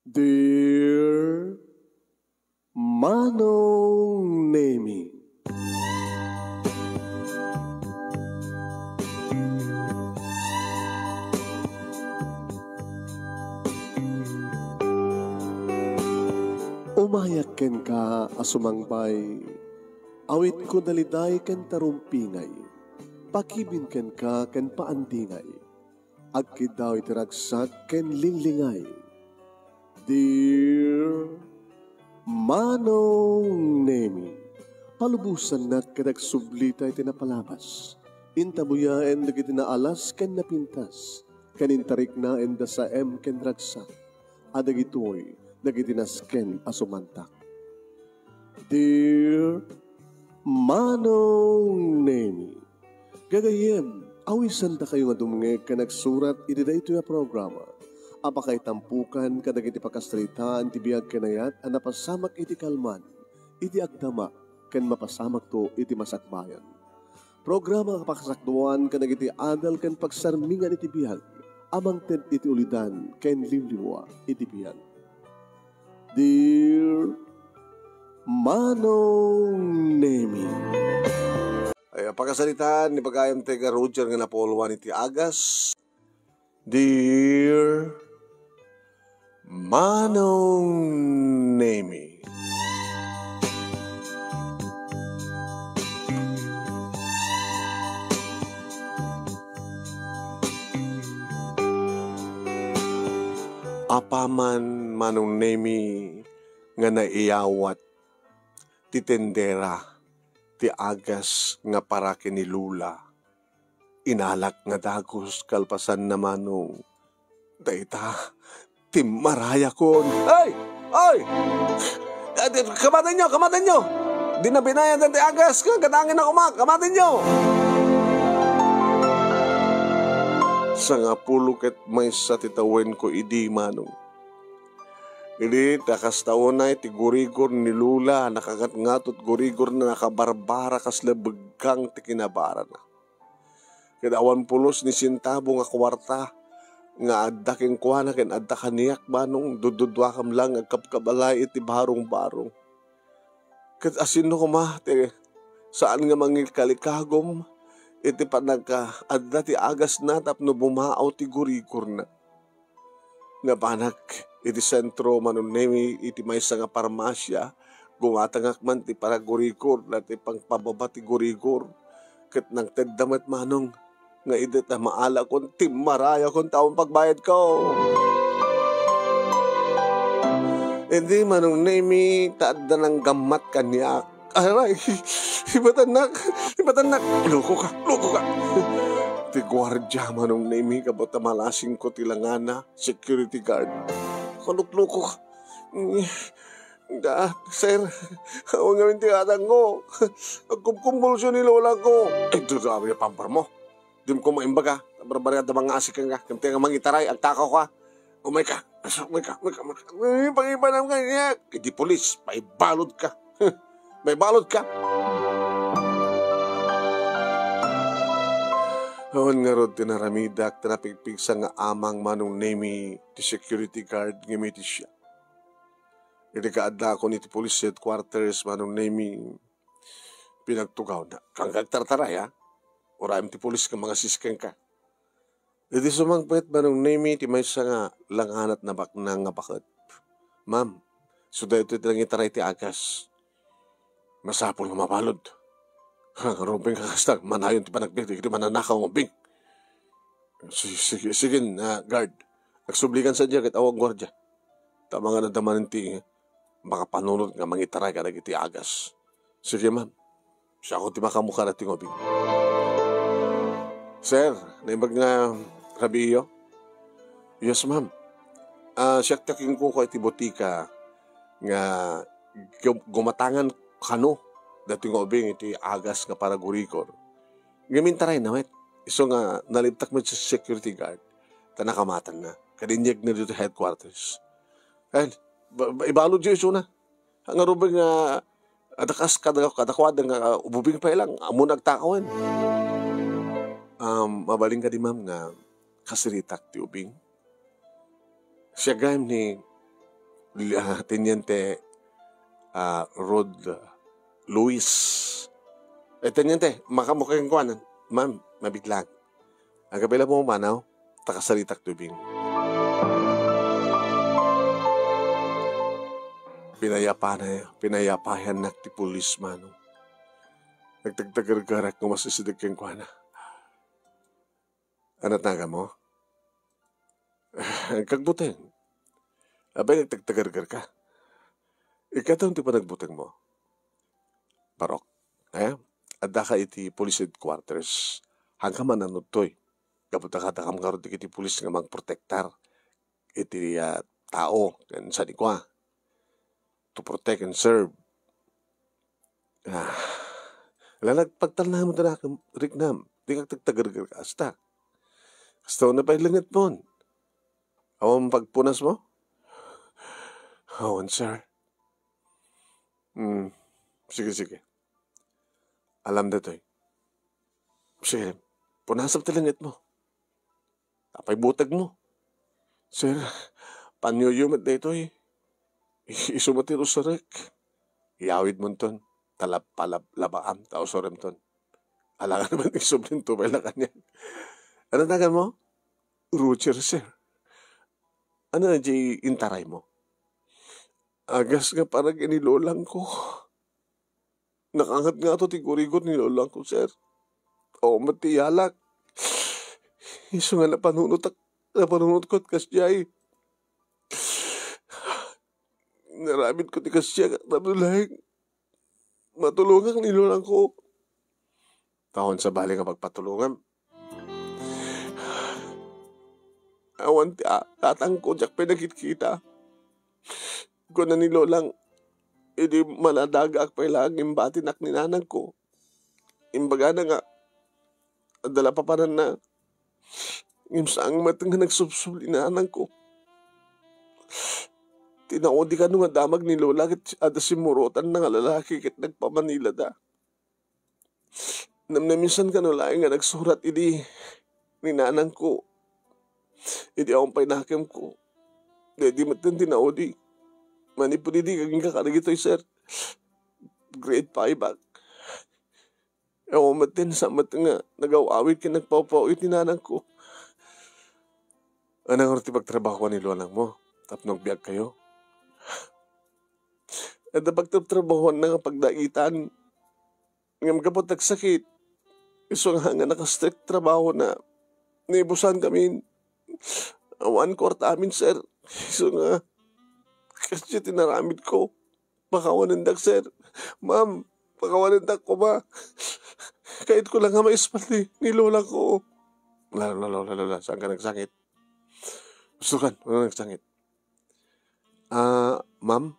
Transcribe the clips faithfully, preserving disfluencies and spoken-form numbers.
Dear Manong Nemi. Umayak kenka a sumangpay, awitko daliday ken tarumpingay, pakibin kenka ken paandingay. Agkiddaw iti ragsak ken linglingay. Dear Manong Nemi, palubosannak ket agsublita iti napalabas. Intabuyaen dagiti naalas ken napintas, ken intariknaen da saem ken ragsak, a dagitoy dagiti nasken a sumantak. Dear Manong Nemi, gagayyem, awisandakayo nga dumngeg ken agsurat iti daytoy a programa a pakaitampokan kadagiti pakasaritaan ti biag ken ayat a napasamak iti kalman, iti agdama, ken mapasamakto iti masakbayan. Programa a pakasakduan kadagiti adal ken pagsarmingan iti biag a mangted iti ulidan ken liwliwa iti biag. Dear Manong Nemi. Ay, pakasaritaan ni pagayam taga Roger nga napulwan iti agas. Dear Manong Nemi. Apaman, Manong Nemi, nga naiyawat ti tendera ti agas nga para ken ni Lola, inalak nga dagus kalpasanna, Manong. Dayta, timmarayakon. Ay! Ay! Adi, kamatenyo, kamatenyo! Di na binayadan ti agas, kagadangen na koma, kamatenyo! Sangapulo ket maysa ti tawenko idi, Manong. Idi ta kasta unay ti gurigor ni Lola, nakagatngatot gurigor na nakabarbara kasla beggang ti kinabarana. Ket awan pulos ni sentabo nga kuarta nga adda kenkuana ken adda kaniak, Manong, dududuakam lang agkabkabalay iti barong-barong. Ket asino koma ti saan nga mangikalikagum iti panagka-, adda ti agasna tapno bumaaw ti gurigorna. Napanak iti sentro, Manong Nemi, iti maysa nga parmasia, gumatangak man ti paragurigor, dati pangpababa ti gurigor. Ket nangtedda met, Manong, nga idi ta maalakon, timmarayakon ta awan pagbayadko. Idi, Manong Nemi, ta adda nanggammat kaniak. Aray, ibatannak, ibatannak. Loko ka, loko ka. Ti guardia, Manong Nemi, kabata malasingko ti langana, security guard. Kalukloko ka. Da, sir, awan ngamin ti atangko. Agkumkumbulsyon ni lola ko. Ay, dudu, awi pampar mo. Dim ko maimbaga, barbariada mangasik ka, ken ti nga mangitaray, agtakaw ka. Umay ka, umay ka, umay ka, umay ka. Ay, pangibanam ka niya. Iti pulis, maibalod ka. Maibalod ka. Awan ngarud ti naramidak, ti napigpigsa nga amang Manong Nemi, ti security guard nga miti siya. Iti kaadda ko iti police headquarters, Manong Nemi, pinagtugawna. Kangkag tartaray, ha? Urayem ti pulis nga mangasist kenka. Idi sumangpet, Manong Nemi, ti maysa nga langanat nabaknang nga baket. "Ma'am, so daytoy ti nangitaray ti agas. Masapul nga mabalod. Ha, Rubing, kasta, manayon ti panagbiag dagiti mananakaw nga ubing." "Si-, sige, sige, ah, guard. Agsublikan sa dia ket awan guardia. Ta amangan adda manen ti makapanunot nga mangitaray kadagiti agas." "Sige, ma'am. Siak ti makamuka daytoy nga ubing." "Sir, naimbag nga rabiiyo?" "Yes, ma'am. Ah, siak ti kinkuko iti botika nga gum-, gumatangan kano daytoy nga ubing iti agas nga paragurigor. Ngem intarayna met. Isu nga nalibtak met ti security guard, ta nakamatenna. Kadinyegna ditoy headquarters." Ay, ba-, ba-, ibaludyo isuna. Ngarud nga, adakas kada-, kadakuada nga ubing pay lang, ammon agtakawen. Um, mabalin kadi, ma'am, nga kasiritak ti ubing? Siak gayam ni ah, Teniente, ah, Rod Luis. Eh, Teniente, makaammo kenkuana. Ma'am, mabitlag. Agabay la pumanaw, ta kasaritak ti ubing. Pinayapana-, pinayapayannak ti pulis, Manong. Nagtagtagargarak nga masisideg kenkuana. Anat naga mo? Kagbuteng. Apay nagtagtagargar ka? Ikataw ti panagbuteng mo. Barok. Eh? Adda ka iti police headquarters. Hangka mananod toy. Gapu ta kada kam ngarud dagiti pulis nga mangprotektar iti, ah, tao ken sanikua. To protect and serve. Ah. Ala, nagpagtalnam ta nakem, riknam. Di ka tagtagargar ka, asta. Kasta na pay lengetmon. Awan pagpunas mo? Awan, sir. Hmm. Sige, sige. Alam datoy. Sige, punasam ti lengetmo. Apay buteg mo? Sir, panyoyo met daytoy. Isu met ti rosarek. Iyawid monton. Talab-, palab-, labaam, ta usurem ton. Alangan naman ti subling tubay na kaniak. Ano tagan mo? Roger, sir. Ano na di intaray mo? Agas nga parag ni lolang ko. Nakangat nga to ti gurigot ni lolang ko, sir. O, met ti yalak. Isu nga napanunotak, napanunot ko kasdiay. Naramid ko ti kasdiay, tapno laeng matulongak ni lolang ko. Taon sa bali nga pagpatulongam. Awan ti a-, tatangko, diak pay nakit-kita. Kuna ni lolang, idi manadagaak pay laeng, imbatinak ni nanang ko. Imbagana nga, adda la papananna. Ngem saan met nga nagsubsubli ni nanang ko. Tinaudi kano nga damag ni lola ket adda simmurotanna nga lalaki ket nagpamanilada. Namnamisan kano laeng nga nagsurat idi ni nanang ko. Idi awan pay nakem ko. Daydi metten ti naudi. Manipud idi, agingga kadagitoy, sir. Grade five ak. Awan metten sa met nga nagaw-awid ken nagpaw-paw iti nanang ko. Anang ti pagtrabahoan ni lolang mo? Tapno agbiag kayo? Adda pagtrabahoan na nga pagdaitan. Ngem gapu ta agsakit, isu nga, nga nakastrek trabaho na, naibusan kami. Awan kuarta amin, sir. Isu nga, kasi tinaramid ko. Pakawanendak, sir. Ma'am, pakawanendak koma. Kayat ko lang nga maispal ni, ni lola ko. Lalo, lalo, lalo, lalo. Saan ka nagsangit? Gusto ka? Ano nagsangit? Ah, ma'am?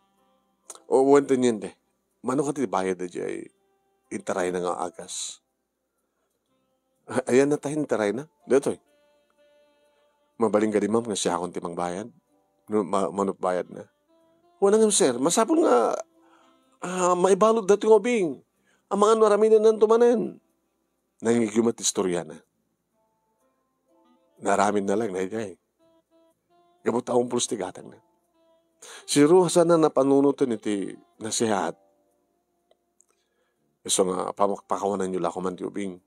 O, wen, teniente. Mano ka ti bayad da jay intaray na nga agas? A-, ayan na tayo intaray na. Datoy. Mabalin ka di, ma'am, nga siya akong ti mangbayad? No, ma-, manupbayad na? Wala nga, sir. Masapul nga, ah, maibalod dati nga ubing. Amangan maraminan nan tumanen. Nangigyo met istorya na. Naramin na lang, na, ay. Gabut awan pulos ti gatang na. Si Ruha sana napanunoten iti nasihat. Isu nga pamakpakawanan yo la koman ti ubing.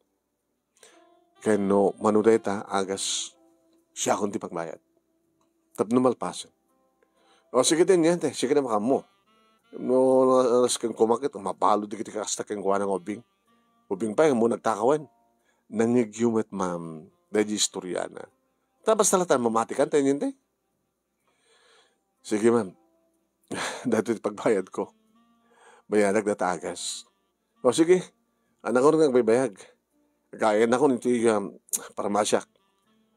Ken no mano dayta, agas, siakon ti pagbayad. Tapno malpasen. O, sige, teniente, sige na makammo. No, no, alas ken kumakit, mapalo di kiti kasta ken kuana nga ubing. Ubing pay, mo nagtakawen. Nangigyo met, ma'am, daydi istoriana. Ta basta la ta mamati kan, teniente? Sige, ma'am. Daytoy ti pagbayad ko. Bayadak data agas. O, sige. Anakon nga agbaybayag. Kayan ako niti, um, parmasyak.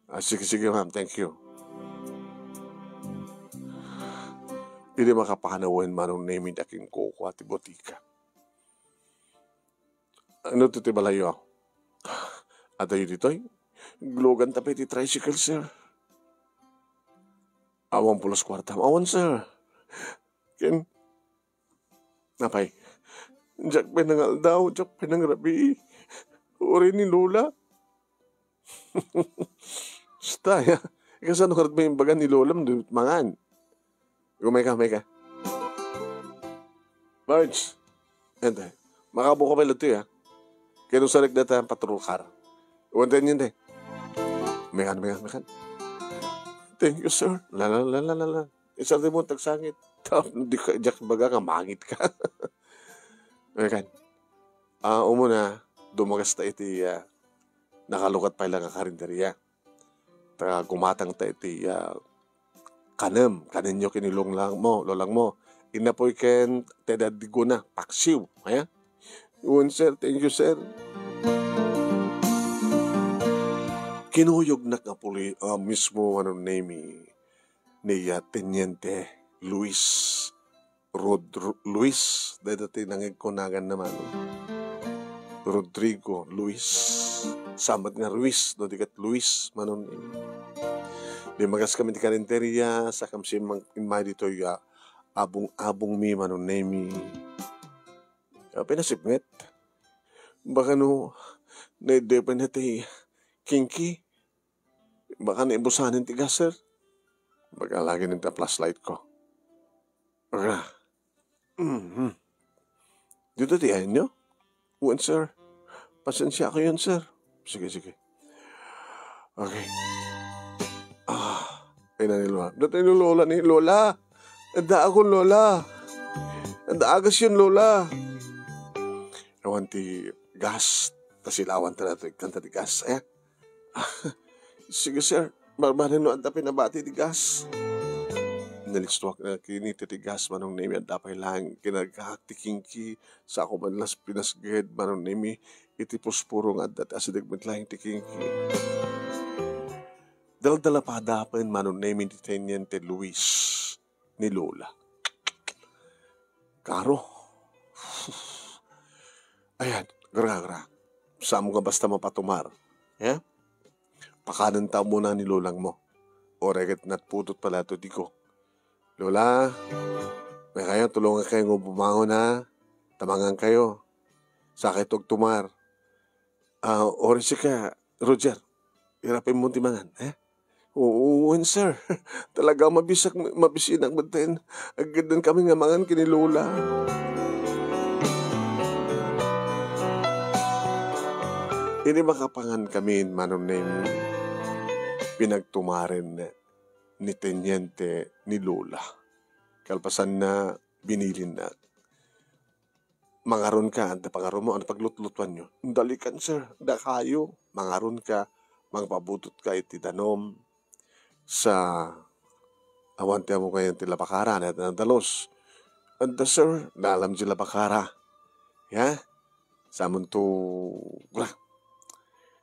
Ah, sige, sige, ma'am. Thank you. Idi makapanawen manong nemi daking koko ti botika. Ano to ti balayo? Adayo ditoy? Glugan ta pay ti tricycle, sir. Awan pulos kuartam. Awan, sir. Ken, napay, diak pay nangaldaw, diak pay nangrabii. Uray ni Lola. Basta, ya. Kasano ka rin imbaga ni Lola, mangan? Umay ka, umay ka. Arch, ente, makabuka pay latta, ah. Kinusarek dayta patrol car. Wen, Teniente. Mekan, mekan, mekan. "Thank you, sir." La, la, la, la, la, la. Isardeng mo agsangit. Tap, di ka, diak baga nga mangit ka. Mekan. Ah, umuna, dumagasta iti, ah, nakalukat pay la nga karinderia. Ta gumatangta iti, ah, kanem, kanenyo ken ni lolangmo, lolangmo. Innapuy ken ti edad ti guna, paksiw, aya? Wen, sir, thank you, sir. Kinuyognak nga puli-, ah, mismo, ano, name, ni, ah, Teniente Luis. Rod-, Ro-, Luis, dayta ti nangegko naganna, Manong. Rodrigo Luis. Saan met nga Ruiz, no di ket Luis, Manong Nemi. Dimmagas kami ti karinderia, sa kam simmang immay ditoy, ah, abong-abongmi, Manong Nemi. Ah, pinasipnget. Baka no, naidepen na ti kinki. Baka naibusanen ti gas, sir. Baka lagi nagta flashlight ko. Aga. Mhm. Dito ti ayan nyo? Wen, sir. Pasensya kayon, sir. Sige, sige. Okay. Ah, ay na ni Lola. Dito ni Lola ni Lola. Adda akon Lola. Adda agas yun, Lola. Awan ti gas. Ta silawan ta datoy kanta ti gas, eh? Sige, sir. Barbareng no adda pinabati ti gas. Nalistuak na kinita ti gas, Manong Nemi, adda pay laeng kinagak ti kinki, sako man las pinasged, Manong Nemi, iti puspuro nga adda ti asideg met laeng ti kinki. Daldalapada pen, Manong Nemi, ti Teniente Luis ni Lola. Karo. Ayan, gra, gra. Saan mo nga basta mapatumar. Ya? Pakanen ta muna ni lolangmo. Uray ket natpudot pala to, di ko. Lola, may kayo, tulungan kayo nga bumangon, ha? Tamangan kayo. Sakit og tumar. Ah, ori sika, Roger. Irapen mo ti mangan, eh? Oo, wen, sir. Talaga, mabisak, mabisinak metten. Aggaddan kami nga mangan ken ni Lola. Idi makapangan kami, Manong Nemi, pinagtumaren ni Teniente ni Lola. Kalpasanna, binilinna. Mangaronka, adda pangaronmo, ano paglutlutuanyo? Dalikan, sir, dakayo. Mangaronka, mangpabutotka iti danum sa awan ti ammo kayan ti labakara, na, na dalos. Adda, sir, naalam ti labakara. Ya? Samonto, wala.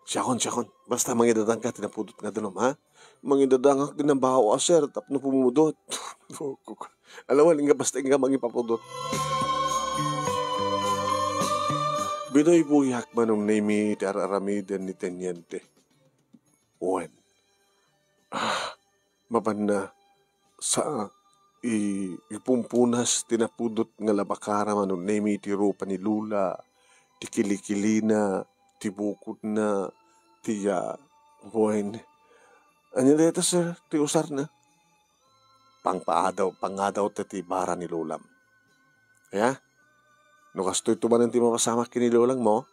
Siakon, siakon. Basta mangidadangka ti napudot nga danum, ha? Mangidadangak ti nabao a, sir, tapno pumudot. Alawan, inga basta inga mangipapudot. Binuybuyak, Manong Nemi, ti ar-aramiden ni Teniente. Wen. Ah, mapanna sa i-, ipumpunas ti napudot nga labakara, Manong Nemi, ti rupa ni Lola, ti kilikilina, ti bukodna, ti, ah, wen. Ania dayta, sir, ti usarna? Pangpaadaw, pangadaw ta ti bara ni Lolam. Ya? No kastoy to manen ti mapasamak ken ni Lolangmo,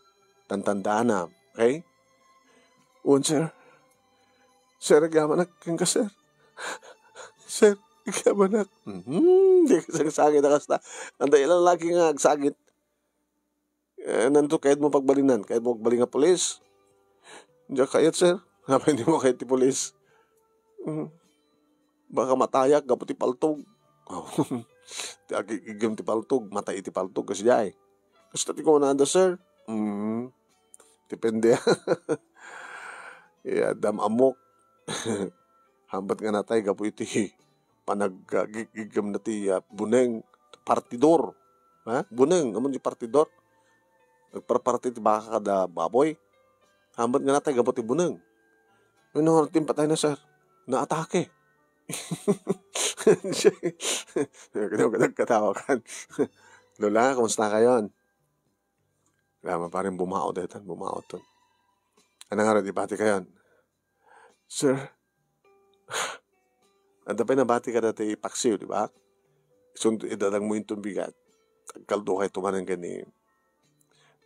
tantandaanam, okay? Wen, sir. Sir, agyamanak kenka, sir. Sir, agyamanak. Mhm, di ka sangsangit a kasta. Anda ilan lagi nga agsangit. Eh, nanto, kayat mo pagbalinan? Kayat mo agbalin nga pulis? Diak kayat, sir. Apay di mo kayat ti pulis? Mhm. Baka matayak gapu ti paltog. Ti agigiggem ti paltog, matay iti paltog, kasdiay. Kasta ti kunada, sir. Mm. Depende. Ya, dam-amok. Hambat nga natay gapu iti panag-, ah, gig-, giggemna ti, ah, buneng, partidor. Ha? Buneng, ammom ti partidor? Nagparparti ti baka kada baboy. Hambat nga natay gapu ti buneng. Ano nga ti patayna, sir? Naatake. Nagkatawa kan. Lola, kumusta kayon? Kaya maparin bumao daytan, bumao ton. Ano nga rin, ibati kayon? Sir, adda pay nabati kada ti paksiw, di ba? Isun, idadagmo inton bigat. Agkaldokayto manen ken ni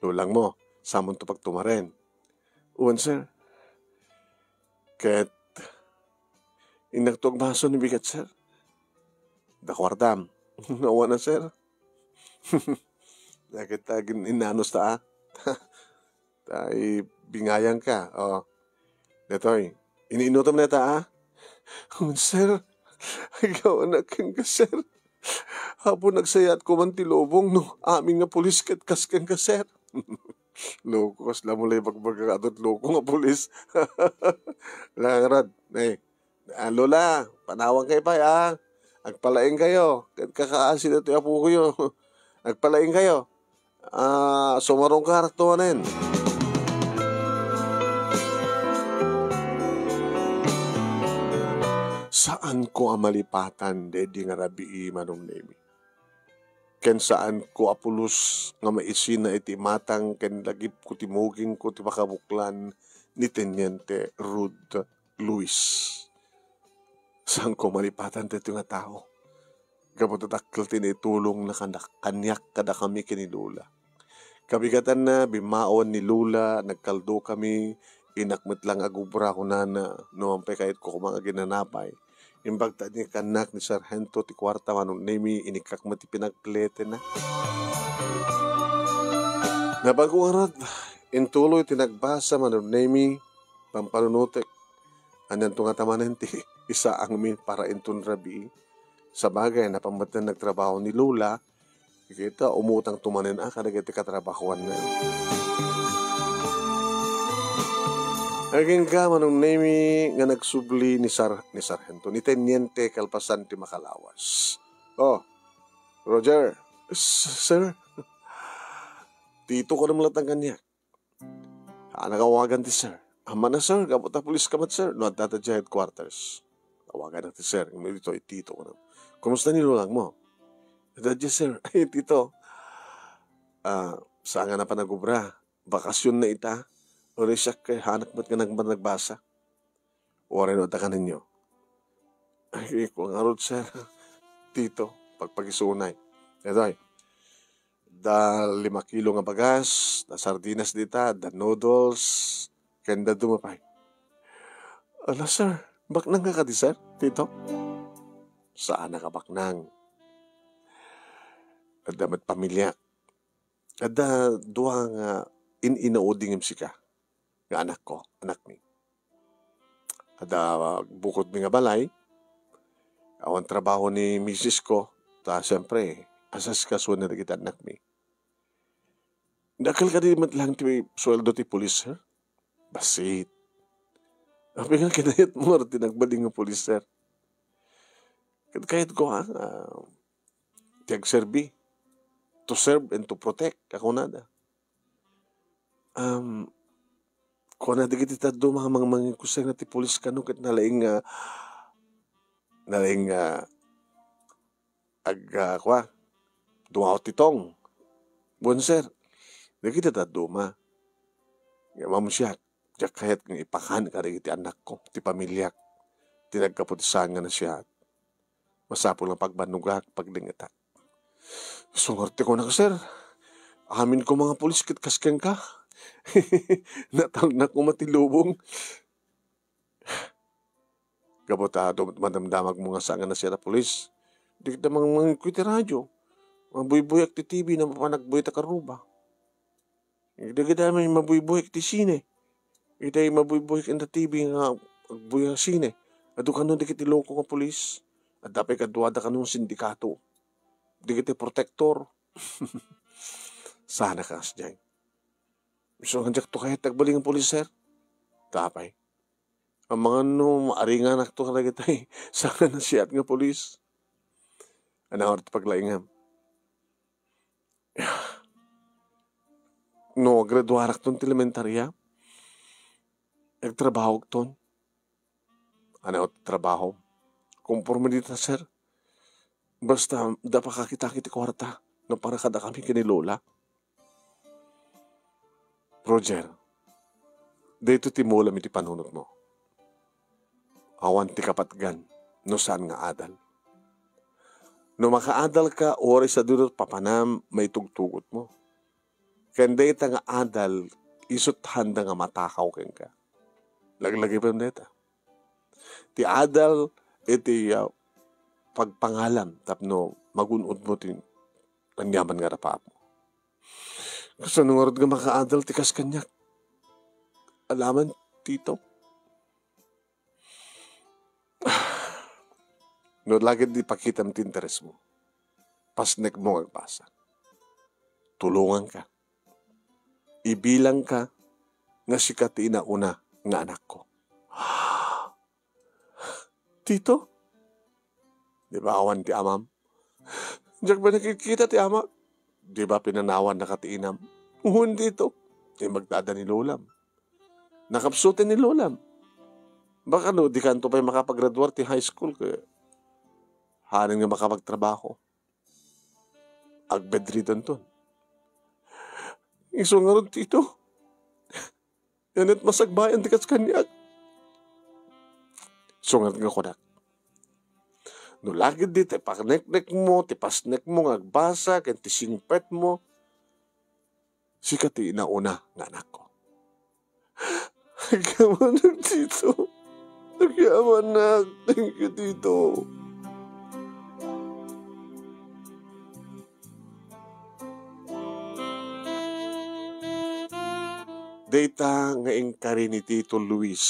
lolangmo. Samonto pagtumaren. Wen, sir. Ket innakto agbaso ni bigat, sir. Da kuartam. Awan a, sir. Dagita agin-, innanos ta, a. Ta ibingayangka, o. Detoy, iniinutom neta, a? Wen, sir. Agawanak kenka, sir. Apo, nagsayaat koman ti lubong no amin nga pulis ket kas kenka, sir. Loko, kasla mo la ibagbaga nga adut loko nga pulis. Langarad, eh. Ah, Lola, panawankayo pay, a. Agpalaingkayo. Ket kakaasi datoy apokoyo. Agpalaingkayo. Ah, sumarungkarakto manen. Saanko a malipatan daydi nga rabii, Manong Nemi. Ken saanko a pulos nga maisina iti imatang ken lagipko ti mugingko ti pakabuklan ni Teniente Rud Luis. Saanko malipatan daytoy nga tao. Gapu ta dakkel ti naitulongna kanak-, kaniak kadakami ken ni Lola. Kabigatanna, bimmawen ni Lola, nagkaldokami, innak met lang agubra, kunana, no man pay kayatko koma nga aginanapay. Imbag ta inikannak ni Sarhento ti kuarta, Manong Nemi, inikkak met ti pinagpletena. Nabanko ngarud, intuloy ti nagbasa, Manong Nemi, pampanunotek. Anianto ngata manen ti isaangmi para inton rabii? Sabagay, napan met nagtrabaho ni Lola, kita, umutangto manen a kadagiti katrabahoanna. Agingga, Manong Nemi, nga nagsubli ni Sar-, ni Sarhento, ni Teniente kalpasan ti makalawas. O, Roger. S-, sir? Tito, kunam latta kaniak. Saanak awagan ti sir. Amanna, sir, gapu ta pulis ka met, sir, no adda ta diay headquarters. Awaganak ti sir, ngem ditoy, Tito, kunam. Kumusta ni lolangmo? Adda diay, sir. Ay, Tito. Ah, saan nga napan agubra? Bakasionna ita. Uray siak ket saanak met nga nagba-, nagbasa. Uray no adda kanenyo. Ay, kua ngarud, sir. Tito, pagpakisunay. Daytoy. Da lima kilo nga bagas, da sardinas dita, da noodles, ken dadduma pay. Ala, sir, baknang nga kadi, sir, Tito? Saanak a baknang. Adda met pamiliak. Adda dua nga in-inaudi ngem sika nga anakko, anakmi. Adda bukodmi nga balay, awan trabaho ni misisko, ta siempre, asaskasoen dagiti annakmi. Dakkel kadi met lang ti sueldo ti pulis, sir? Bassit. Apay nga kinayatmo ngarud ti nagbalin nga pulis, sir? Ket kayatko, ha, ah, ti agserbi. To serve and to protect, a kunada. Um, kuna dagiti dadduma nga mangmangikusenna ti pulis kano ket nalaing nga, nalaing nga ag-, ah, kua, dumaot ti tong. Wen, sir, dagiti dadduma. Ngem ammom siak, diak kayat nga ipakan kadagiti annakko, ti pamiliak, ti naggapu ti saan nga nasayaat. Masapul nga pagbannogak, pagdingetak. Isu ngarud ti kunak, sir. Amin koma nga pulis ket kas kenka. Natalna koma ti lubong. Gapu ta dum-, madamdamagmo nga saan nga nasayaat a pulis. Dikita mangmangikuy ti radio. Mabuybuyak ti T V, napan agbuyta karuba. Dagiti amin mabuybuyak ti sine. Iti mabuybuyak iti T V nga agbuy a sine. Adu kano dagiti loko nga pulis. Adda pay kaduada kano nga sindikato. Dagiti protektor. Saan a kas diay. Isu nga diakto kayat ti agbalin nga pulis, sir. Ta apay. Amangan no maaringanakto kadagiti saan nga nasayaat nga pulis. Ania ngarud ti paglaingam? No agraduarakton ti elementaria, agtrabahokton. Ania ti trabaho? Komporme dita, sir. Basta adda pakakitaak iti kuarta no para kadakami ken ni Lola. Roger, daytoy ti mulam iti panunotmo. Awan ti kapatgan no saan nga adal. No makaadalka, uray sadino papanam maitugtugotmo. Ken dayta nga adal, isut' haanda nga matakaw kenka. Laglagipem dayta. Ti adal iti, ah, pagpangalam tapno magun-odmo ti aniaman nga rapaapmo. Kasano ngarud nga makaadal ti kas kaniak? Alaman, Tito. No lagid ipakitam ti interesmo, pasnekmo nga agbasa. Tulonganka. Ibilangka nga sika ti inauna nga anakko. Tito? Di ba awan ti amam? Diak ba nakikita ti amak? Di ba pinanawannaka ti inam? Wen, Tito. Imbag ta adda ni lolam. Nakapsuten ni lolam. Baka no, di kanto pay makapagraduar ti high school, ket haanenka makapagtrabaho. Agbedridanton. Isu ngarud, Tito. Yan et masagbayan ti kas kaniak. Isu ngarud nga kunak. No lagid di ti paneknekmo, ti pasnekmo nga agbasa, ken ti singpetmo, sika ti inauna nga anakko. Agyamanak, Tito. Agyamanak. Thank you, Tito. Dayta nga inkari ni Tito Luis,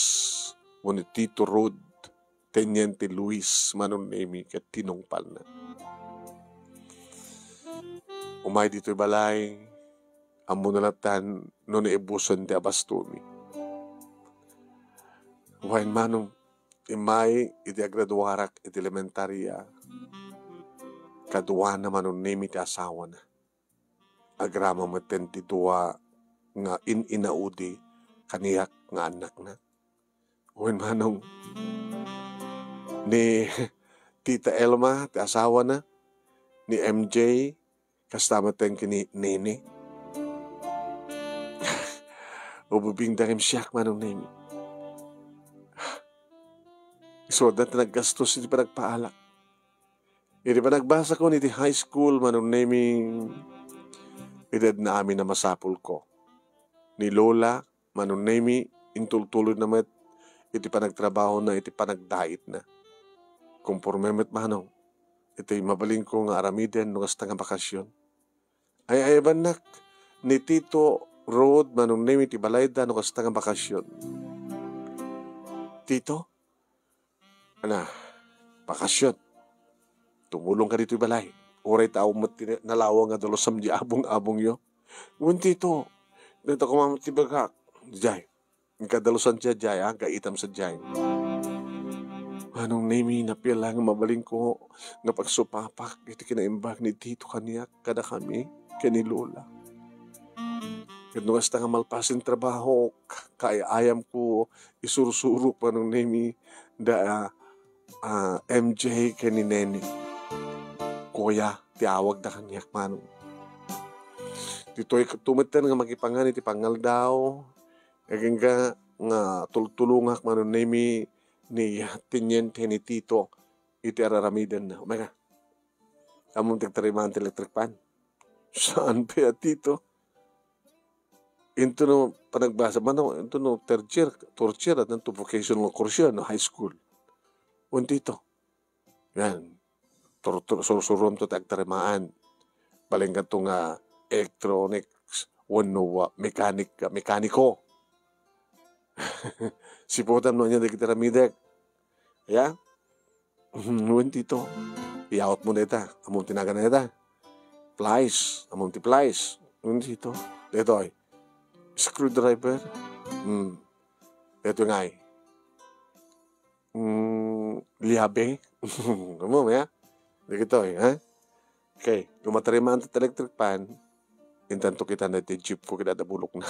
wenno Tito Rod, Teniente Luis Manong Nemi ket tinungpalna. Umay ditoy balay, ammona latta no naibusen ti abastomi. Wen, Manong, immay iti agraduarak iti elementaria, kaduana Manong Nemi ti asawana. Agrama metten ti dua nga in-inaudi kaniak nga annakna. Wen, Manong, ni Tita Elma ti asawana, ni M J, kasta metten ken ni Nene. Ubibingda ngem siak, Manong Nemi. Isu adda ti naggastos iti panagpaalak. Iti panagbasakon iti high school, Manong Nemi, itedna amin a masapulko. Ni Lola, Manong Nemi, intultuloyna met iti panagtrabahona iti panagdaitna. Komporme met, Manong, iti mabalinko nga aramiden no kasta nga bakasion. Ay-ayabannak ni Tito Rod, Manong Nemi, ti balayda no kasta nga bakasion. Tito? Ana, bakasion. Tumulongka ditoy balay. Uray ta awan met ti nalawag nga dalusam di abong-abongyo. Wen, Tito, dayta koma ti bagak. Jay. Inkadalusan sadiay, a, gaitam sadiay. Manong Nemi, napiala nga mabalinko nga pagsupapak iti kinaimbag ni Tito kaniak kadakami ken ni Lola. Ket no kasta nga malpasen trabahok, kaay-ayamko, isursurok, Manong Nemi, da, a, M J ken ni Nene. Kuya ti awagda kaniak, Manong. Ditoy ket metten nga makipangan iti pangaldaw, agingga nga tultulongak, Manong Nemi, ni Teniente ni Tito iti ar-aramidenna. Umay ka. Ammom ti agtarimaan ti electric fan? Saan pay a, Tito? Into no panagbasa, mano, into no third year, fourth year, at into vocational course yan, no, high school. Wen, Tito. Yan. Tur-, tur-, sursurom to ti agtarimaan. Balingan to nga electronics, wenno, ah, mekanik-, mekaniko. Siputan no ania dagiti aramidek. Ya? Wen, Tito. Iyawatmo dayta. Ammom ti nagan dayta? Pliers. Ammom ti pliers? Wen, Tito. Daytoy. Screwdriver. Hmm. Daytoy ngay. Mm, liabe. Ammom, ya? Dagitoy, ha? Okay. No matarimaan ti electric fan, intanto kita na ti jeep ko, kidadabulok na.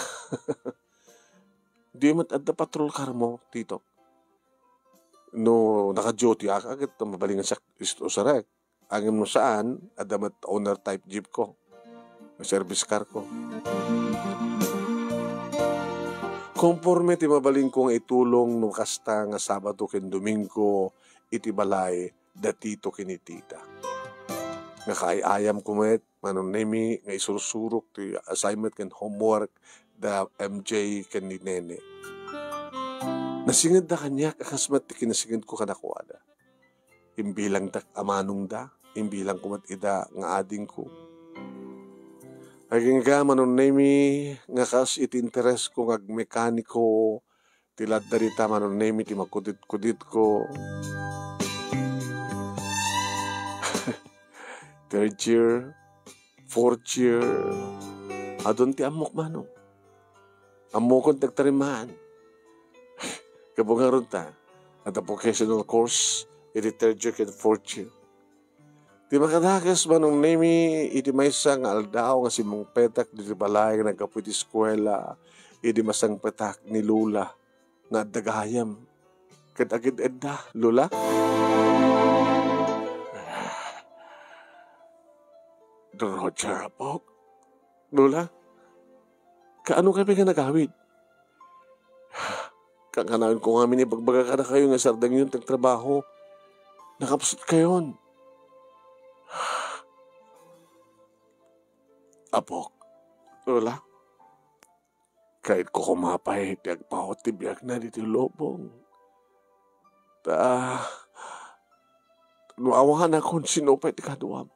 Di met adda patrol car mo, Tito? No naka-duty ak, agit mabalingan siak isu usarek. Ngem no saan, adda met owner type jeep ko. Service car ko. Konforme ti mabalinko nga itulong no kasta nga Sabado ken Domingo iti balay da Tito ken ni Tita. nga kaay-ayamko met, Manong Nemi, nga isursurok ti assignment ken homework da M J ken ni Nene. Nasingedda kaniak a kas met ti kinasingedko kadakuada. Imbilangdak a manongda, imbilangko met ida nga adingko. Agingga, Manong Nemi, nga kas iti interesko nga agmekaniko, ti ladda dita, Manong Nemi, ti makudit-kuditko. Third year, fourth year, adun ti ammok, Manong. Ammokon ti agtarimaan. Gapu ngarud ta, adda vocational course iti third year ken fourth year. Ti makadakes, Manong Nemi, iti maysa nga aldaw nga simmungpetak ditoy balay nga naggapu iti eskuela, idi masangpetak ni Lola nga adda gayam ket agid-edda, Lola. Roger, apok. Lola, kaano kayo nga nagawid? Kankanayon ko ngamin ibagbaga kadakayo nga sardengyon ti agtrabaho. Nakapsut kayon. Apok, Lola, kayatko koma pay ti agpaut ti biagna ditoy lubong. Ta, no awan a kon sino pay ti kaduam.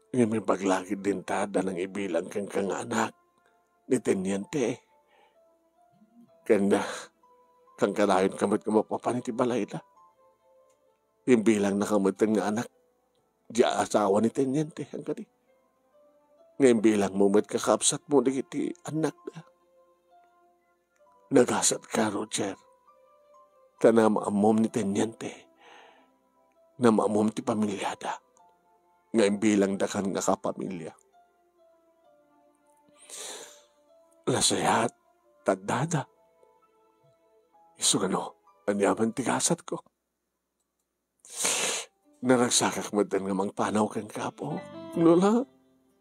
Ngem ibaga la ketdin ta adda nangibilang kenka nga anak ni Teniente. Ken, kankanayon ka met nga mapapan iti balayda. Imbilangna ka met nga anak ti asawa ni Teniente, haan kadi. Nga imbilangmo met kakabsatmo dagiti annakda. Nagasatka, Roger. Ta naam-ammom ni Teniente. Naam-ammom ti pamiliada. Nga imbilangdakan nga kapamilya. Nasayaat, ta addada. Isu ngano, aniaman ti gasatko. Naragsakak metten nga mangpanaw kenka, Apo. Lola,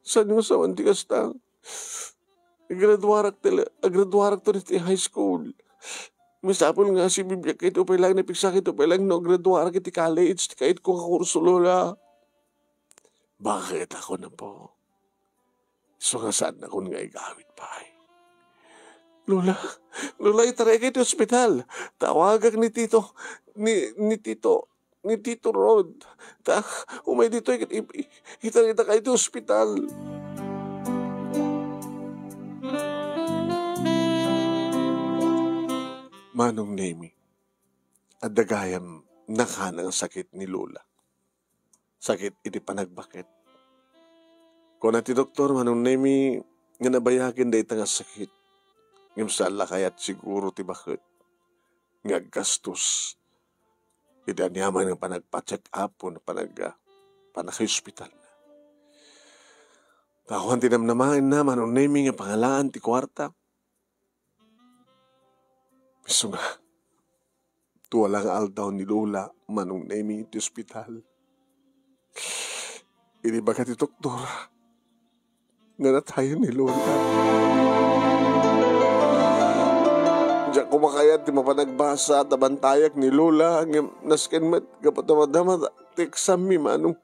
saanyo nga sawen ti kasta? Agraduarak ti, agraduarak to iti high school. Masapul nga sibibiag kayto pay lang, napigsa kayto pay lang no agraduarak iti college, ti kayatko nga kurso, Lola. Bakit ako na po? Isu nga saannakon nga igawid pay. Lola, Lola, itarayka iti ospital. Tawagak ni Tito, ni, ni Tito, ni Tito Rod. Ta, umay ditoy, i-, i-, itarayka iti ospital. Manong Nemi, adda gayam nakanang sakit ni Lola. Sakit iti panagbaket. Kuna ti doktor, Manong Nemi, nga nabayagen dayta nga sakit. Ngem saan la kayat siguro ti baket nga aggastos iti aniaman nga panagpa-check up wenno panag-, panaghospital. Ta awan ti namnamaenna, Manong Nemi, nga pangalaan ti kuarta. Isu nga, tuala nga aldaw ni Lola, Manong Nemi, iti ospital. Inibaga ti doktor nga natayen ni Lola. Diak koma kayat ti mapan agbasa ta bantayak ni Lola, ngem nasken met gapu ta madama ti exam-mi, Manong.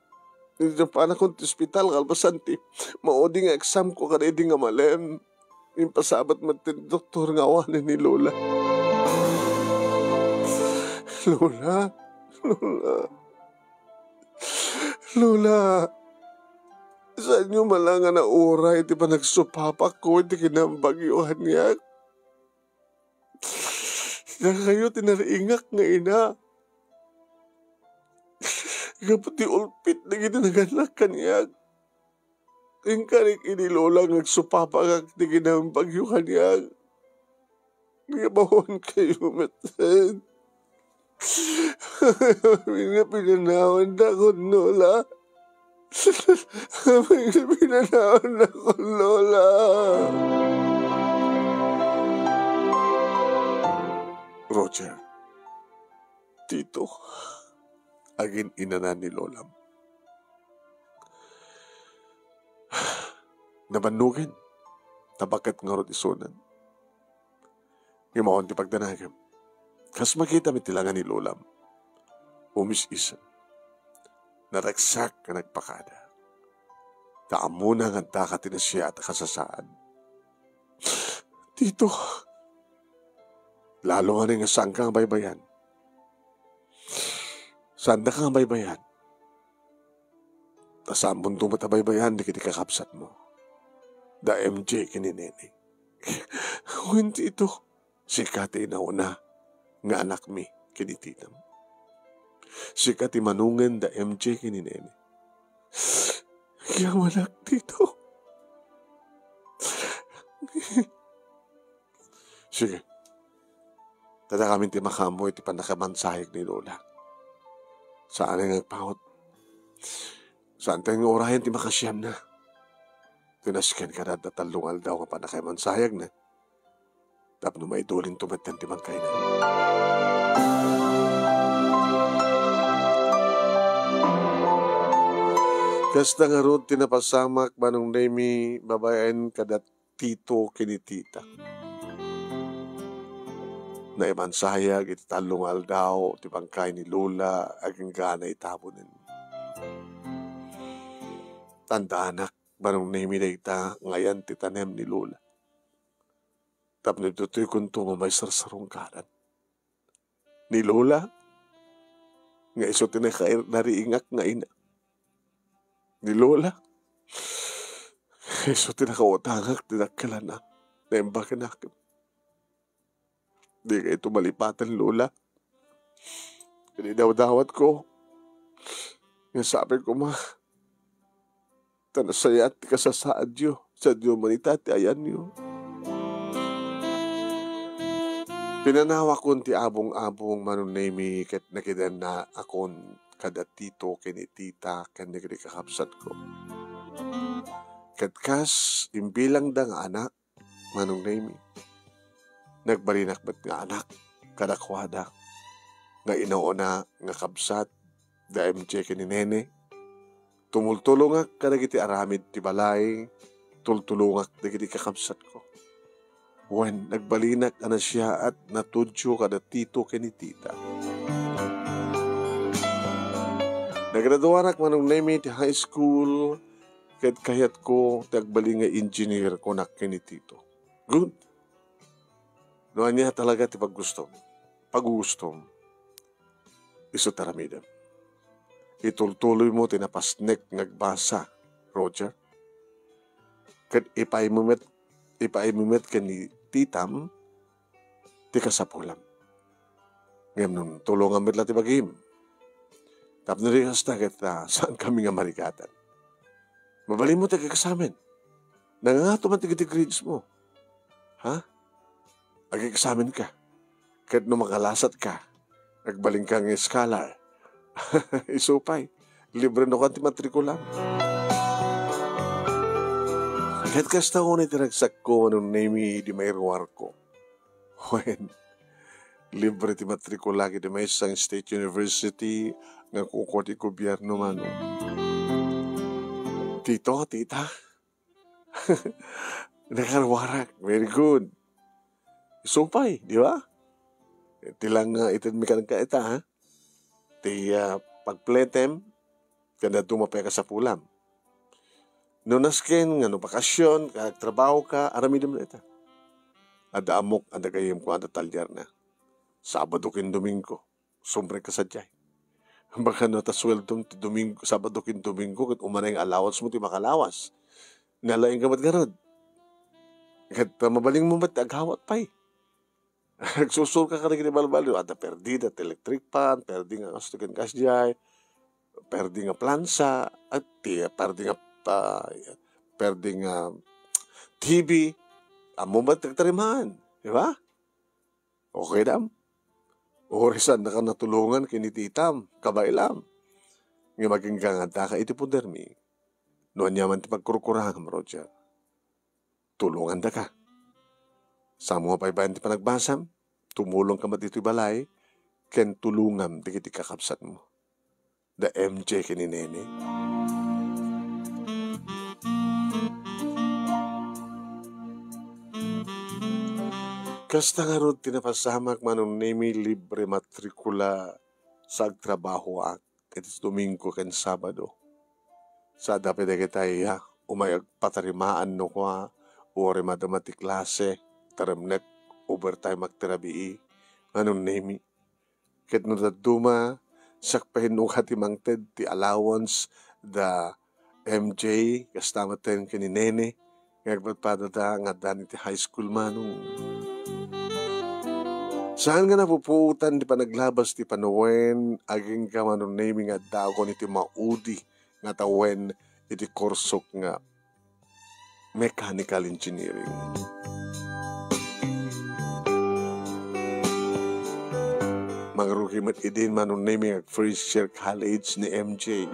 Idi napanakon ti ospital, kalpasan ti maudi nga exam-ko kadaydi nga malem, impasabet met ti doktor nga awanen ni Lola. Lola, Lola, Lola, saanyo man la nga nauray ti panagsupapakko iti kinabagyo kaniak? Dakayo ti nariingak nga ina. Gapu ti ulpit dagiti nagannak kaniak. Inkarik idi Lola nga agsupapakak ti kinabagyo kaniak. Ngem awan kayo met. Amin nga pinanawannakon, Lola. Amin nga pinanawannakon, Lola. Roger, Tito, agin-inana ni Lolam. Nabannogen, ta baket ngarud isunan. Ngem awan ti pagdanagem. Kas makitam iti langa ni Lolam. Umis-isem. naragsak nga nagpakada. Ta ammona nga addaka ti nasayaat a kasasaad. Tito, lalo nga saanka nga baybayan. Saandaka nga baybayan. Ta saanmonto met a baybayan dagiti kakabsatmo. Da M J ken ni Nene. Wen, Tito, sika ti inauna nga anakmi ken ni Titam. Sika ti manongen da M J ken ni Nene. Agyamanak, Tito. Sige. Tadakamin ti makaammo iti pannakamansayeg ni Lola. Saan nga agpaut. Saantayo nga urayen ti makasiamna. Tinasken kada adda tallo nga aldaw nga pannakamansayegna. Tapno maidulinto metten ti bangkayna. Kasta ngarud ti napasamak, Manong Nemi, babaen kada tito ken ni tita. Naimansayag iti tallo nga aldaw ti bangkay ni Lola agingga naitabonen. Tandaanak, Manong Nemi, dayta nga ayan ti tanem ni Lola. Tapno ditoy kunto nga maisarsarungkaran. Ni Lola, nga isu ti naka-, nariingak nga ina. Ni Lola, nga isu ti nakautangak ti dakkel a naimbag kanakem. Dika ito malipaten, Lola. Ket idawdawatko nga sapay koma ta nasayaat ti kasasaadyo, sadino man ita ti ayanyo. Pinanawakon ti abong-abong, Manong Nemi, ket nakidannaakon kada tito ken ni tita ken dagiti kakabsatko. Ket kas imbilangda nga anak, Manong Nemi, nagbalinak met nga anak kadakuada nga inauna nga kabsat da M J ken ni Nene. Tumultulongak kadagiti aramid ti balay, tultulongak dagiti kakabsatko. Wen, nagbalinak a nasiaat, natudio kada tito ken ni tita. Nagraduanak, Manong Nemi, ti high school, ket kayatko ti agbalin nga engineer, kunak ken ni tito. Good. No ania talaga ti paggustom, pagugustom, isu ti aramidem. Itultuloymo ti napasnek nga agbasa, Roger. Ket ipaaymo met, ipaaymo met ken ni titam ti kasapulam. Ngem no tulongam met la ti bagim, tapno di kasta ket, ah, saankami nga marigatan. Mabalinmo ti ag-examen. Nangangato man ti grades mo. Ha? Ag-examen ka. Ket no makalasat ka, agbalin ka nga scholar. Isu pay, libre no kan ti matrikula. Ket kasta unay ti ragsakko, Manong Nemi, idi mairuarko. Wen, libre ti matrikula iti maysa nga state university nga kukua ti gobierno, Manong. Tito, tita, nakaruarak. Very good. Isu pay, di ba? Ti lang nga itedmi kenka ita, ha? Ti, ah, pagpletem, ken dadduma pay a kasapulam. No nasken nga no bakasyon, ken agtrabaho ka, aramidem na ita. Adda ammok, adda gayyemko, adda talierna. Sabado ken Domingo, sumrek ka sadiay. Baka no ta sueldom ti Domingo, Sabado ken Domingo, ket umanay nga allowance mo ti makalawas. Nalaing ka met ngarud. Ket, ah, mabalinmo met ti agawat pay. Agsursur ka kadagiti balbaliw, adda perdi, adda electric fan, perdi nga kasto ken kasdiay, perdi nga plansa, at ti, perdi nga, ah, perdi nga T V, ammom met ti agtarimaan, di ba? Okay dam? Uray saannaka natulongan ken ni titam, kabaylam. Nga magingganganta ka iti podermi. No ania man ti pagkurkurangam, Roger, tulongandaka. Saanmo nga paypayen ti panagbasam, tumulong ka met ditoy balay, ken tulongam dagiti kakabsatmo. Da M J ken ni Nene. Kasta ngarud ti napasamak, Manong Nemi, libre matrikula sa agtrabahoak. iti Domingo ken Sabado. Sada pay dagitay, ah, umay agpatarimaan no kua, uray madama ti klase, taremnek, overtime agtirabii, Manong Nemi. Ket no dadduma, siak pay no kua ti mangted ti allowance da M J, kasta metten ken ni Nene, nga agpadpadada nga addan iti high school, Manong. Saan nga napupuotan ti panaglabas ti panawen, agingga, Manong Nemi, nga addaakon iti maudi nga tawen iti kursok nga mechanical engineering. Mangrugi met idin, Manong Nemi, nga first year college ni M J.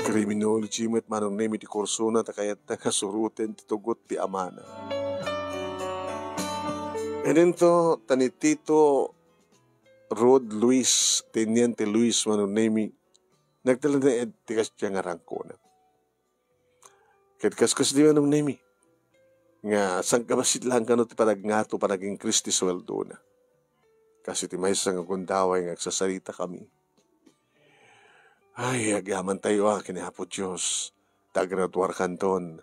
Criminology met, Manong Nemi, ti kursona ta kayatta nga suroten ti tugot ti amana. Idinto, ta ni Tito Rod Luis, Teniente Luis, Manong Nemi, nagtalinaed ti kasdiay nga rangkona. Ket kaskasdi, Manong Nemi, nga sangkabassit laeng kano ti panagngato, panagingkris ti sueldona. Kas iti maysa nga gundaway nga agsasarita kami. Ay, agyamantayo a ken ni Apo Dios, ta agraduarkanton.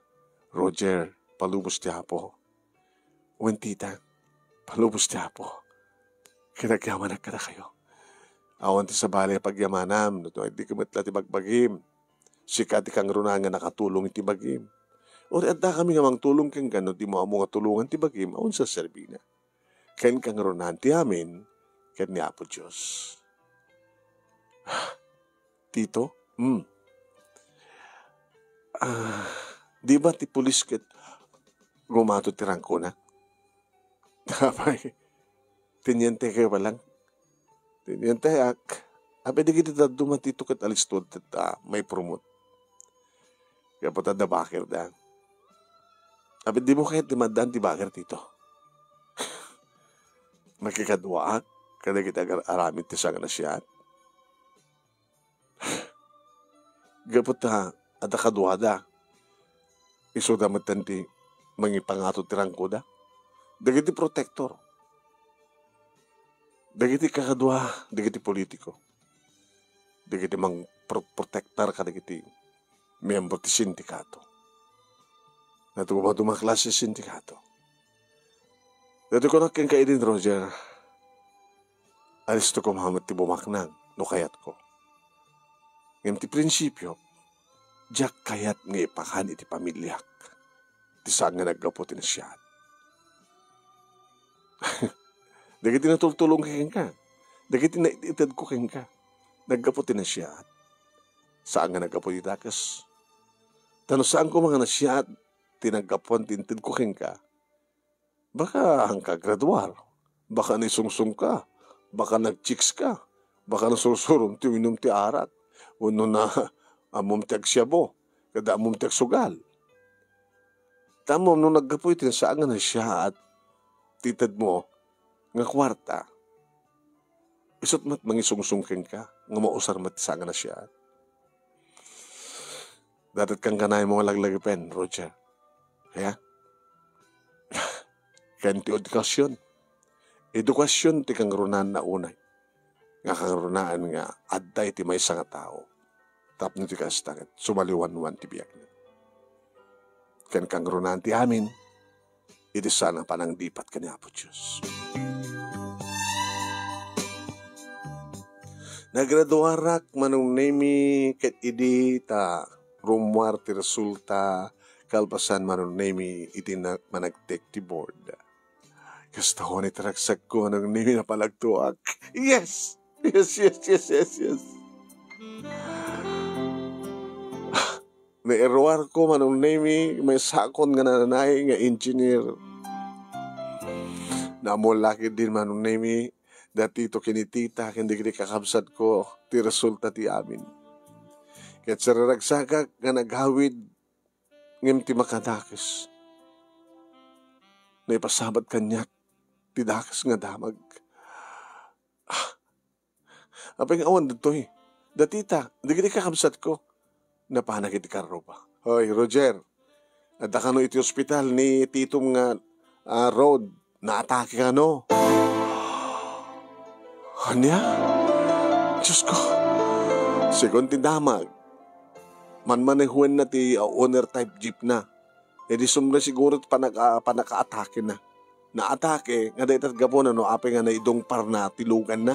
Roger, palubos ti Apo. Wen, tita, palubos ti Apo. Ket agyamanak kadakayo. Awan ti sabali a pagyamanam, no, no, di ka met la ti bagbagim. Sika ti kangrunaan nga nakatulong iti bagim. Uray addakami nga mangtulong kenka no dimo ammo nga tulongan ti bagim, awan serserbina. Ken kangrunaan ti amin, ken ni Apo Dios. Tito? Hmm. Ah, di ba ti pulis ket gumato ti rangkona? Apay, teniente kayo pa lang. Tenienteak. Apay, dagiti dadduma, Tito, ket alisto ta maipromote. Kaya po ta da baker da. Apay, di mo kayat ti maddaan ti baker, Tito. Makikaduaak kadagiti agar-, aramid ti sanganasiat. Gapu ta adda kaduada, isuda metten ti mangipangato ti rangkoda. Dagiti protector, dagiti kakadua, dagiti politiko, dagiti mangpro-, protektar kadagiti miyembro ti sindikato. Nagdumaduma klase sindikato. Daytoy kunak kenka idin, Roger, alisto koma met ti bumaknang no kayatko. Ngem ti prinsipio, diak kayat nga ipakan iti pamiliak ti saan nga naggapu ti nasiaat. Dagiti natultulongko kenka, dagiti naitedko kenka, naggapu ti nasiaat. Saan nga naggapu ti dakes. Ta no saan koma nga nasiaat ti naggapuan ti intedko kenka, baka haanka agraduar, baka naisungsongka, baka nagchicks ka, baka nasursurom ti uminum ti arak, wenno na ammom ti agsiabo, kada ammom ti agsugal. Ta ammom no naggapu iti saan nga nasiaat ti itedmo nga kuarta, isut' met mangisungsong kenka nga mausar met ti saan nga nasiaat. Dadat kan kanay mo nga laglagipen, Roger. Kaya? Ken ti edukasyon. Edukasyon ti kangrunaan na unay. Nga kangrunaan nga adda iti maysa nga tao. Tapno ti kasta ket sumaliwanwan ti biagna. Ken kangrunaan ti amin, iti saan a panangdipat ken ni Apo Dios. Nagraduarak, Manong Nemi, ket idi ta rummuar ti resulta, kalpasan, Manong Nemi, idi na-, managtek ti board. Kasta ni ti ragsakko, Manong Nemi, napalagtoak. Yes! Yes, yes, yes, yes, yes. Nairuarko, Manong Nemi, maysakon nga nanay nga engineer. Naammo la ketdin, Manong Nemi, da Tito ken ni Tita ken dagiti kakabsatko ti resulta ti amin. Ket siraragsakak nga nagawid ngem ti makadakes, naipasabat kaniak ti dakes nga damag. Ah, apay nga awan ditoy? Da Tita, dagiti kakabsatko. Napanak iti karruba. Hoy, Roger, adda kano iti ospital ni Titom nga, ah, Rod? Naatake kano? Ania? Diosko, segun ti damag, manmanehoenna ti, uh, owner type jeep na. Idi sumre siguro ti panag-, ah, panakaatakena. Naatake nga dayta gapuna no apay nga naidungparna ti luganna.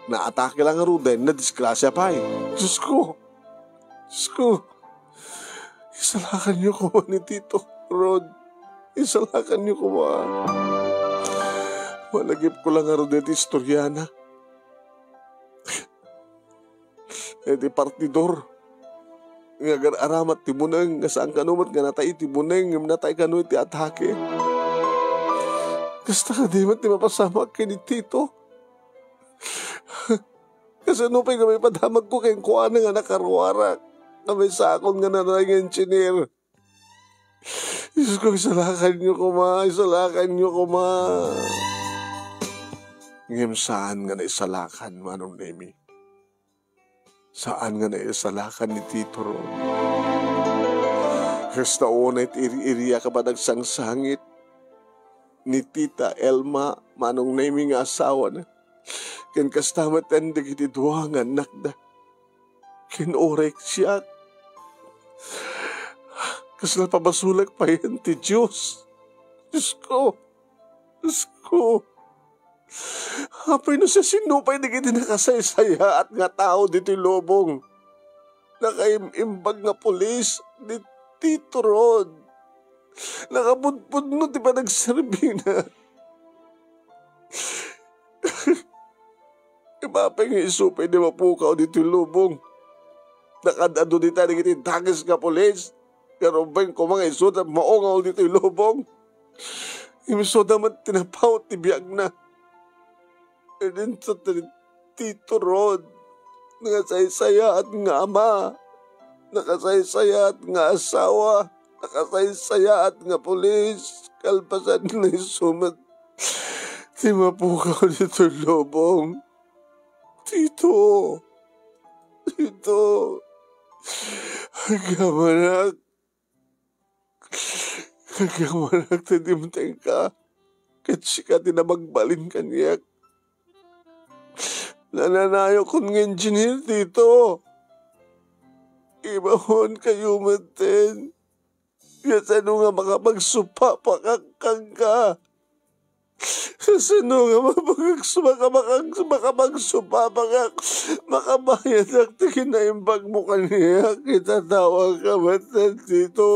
Naatake la ngaruden, nadisgrasia pay. Diosko! Diosko! Isalakanyo koma ni Tito Rod. Isalakanyo koma. Malagipko la ngaruden ti istoriana. Iti partidor nga agar-aramat ti buneng, nga saan kano met nga natay iti buneng, ngem natay kano iti atake. Kasta kadi met ti mapasamak ken ni Tito. Kasano pay nga maipadamagko kenkuana nga nakaruarak, nga maisakon nga nanay nga engineer? Diosko, isalakanyo koma, isalakanyo koma. Ngem saan nga naisalakan, Manong Nemi. Saan nga naisalakan ni Tito Ron. Kasta unay ti iri-iriak a panagsangsangit ni Tita Elma, Manong Nemi, nga asawana. Ken kasta met dagiti dua nga annakda. Ken uray siak, kasla pabasolak payen ti Dios. Diosko, Diosko. Apay no siasino pay dagiti nakasaysayaat nga tao ditoy lubong? Nakaim-imbag nga pulis ni Tito Rod. Nakapudpudno ti panagserbina. Apay nga isu pay di mapukaw ditoy lubong? Nakaad-adu dita dagiti dakes nga pulis. Pero ubing koma nga isuda maungaw ditoy lubong. Isuda met ti napawt ti biagna. Idinto ti Tito Rod, nakasaysayaat nga ama, nakasaysayaat nga asawa, nakasaysayaat nga pulis, kalpasan na isu met ti mapukaw ditoy lubong. Tito! Tito! Agkamanak! Agkamanak ta dimtengka, ket sika ti nabagbalin kaniak. Nananayokon nga engineer, Tito. Ibaonkayo metten. Kasano nga makapagsupapakak kenka? Kasano nga mapagagsu-, maka-, maka-, makapagsupapakak, makabayadak ti kinaimbagmo kaniak, itatawagka met dito.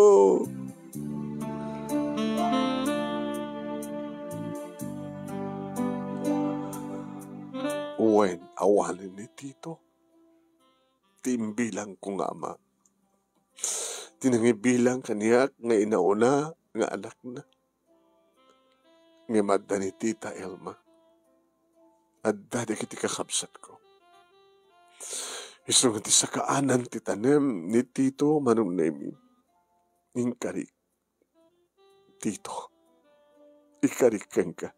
Wen, awanen ni Tito ti imbilangko nga ama. Ti nangibilang kaniak nga inauna nga anakna. Ngem adda ni Tita Elma. Adda dagiti kakabsatko. Isu nga ti sakaanan ti tanem ni Tito Manong Nemi. Inkarik, Tito. Inkarik kenka.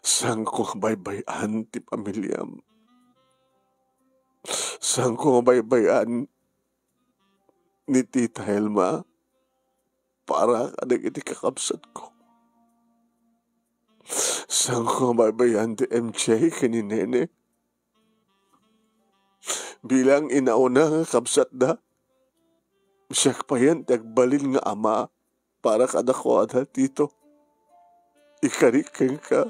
Saanko nga baybay-an ti pamiliam. Saanko nga baybay-an ni Tita Elma para kadagiti kakabsatko. Saanko nga baybay-an ti M J ken ni Nene. Bilang inauna nga kabsatda, siak payen ti agbalin nga ama para kadakuada, Tito. Inkarik kenka.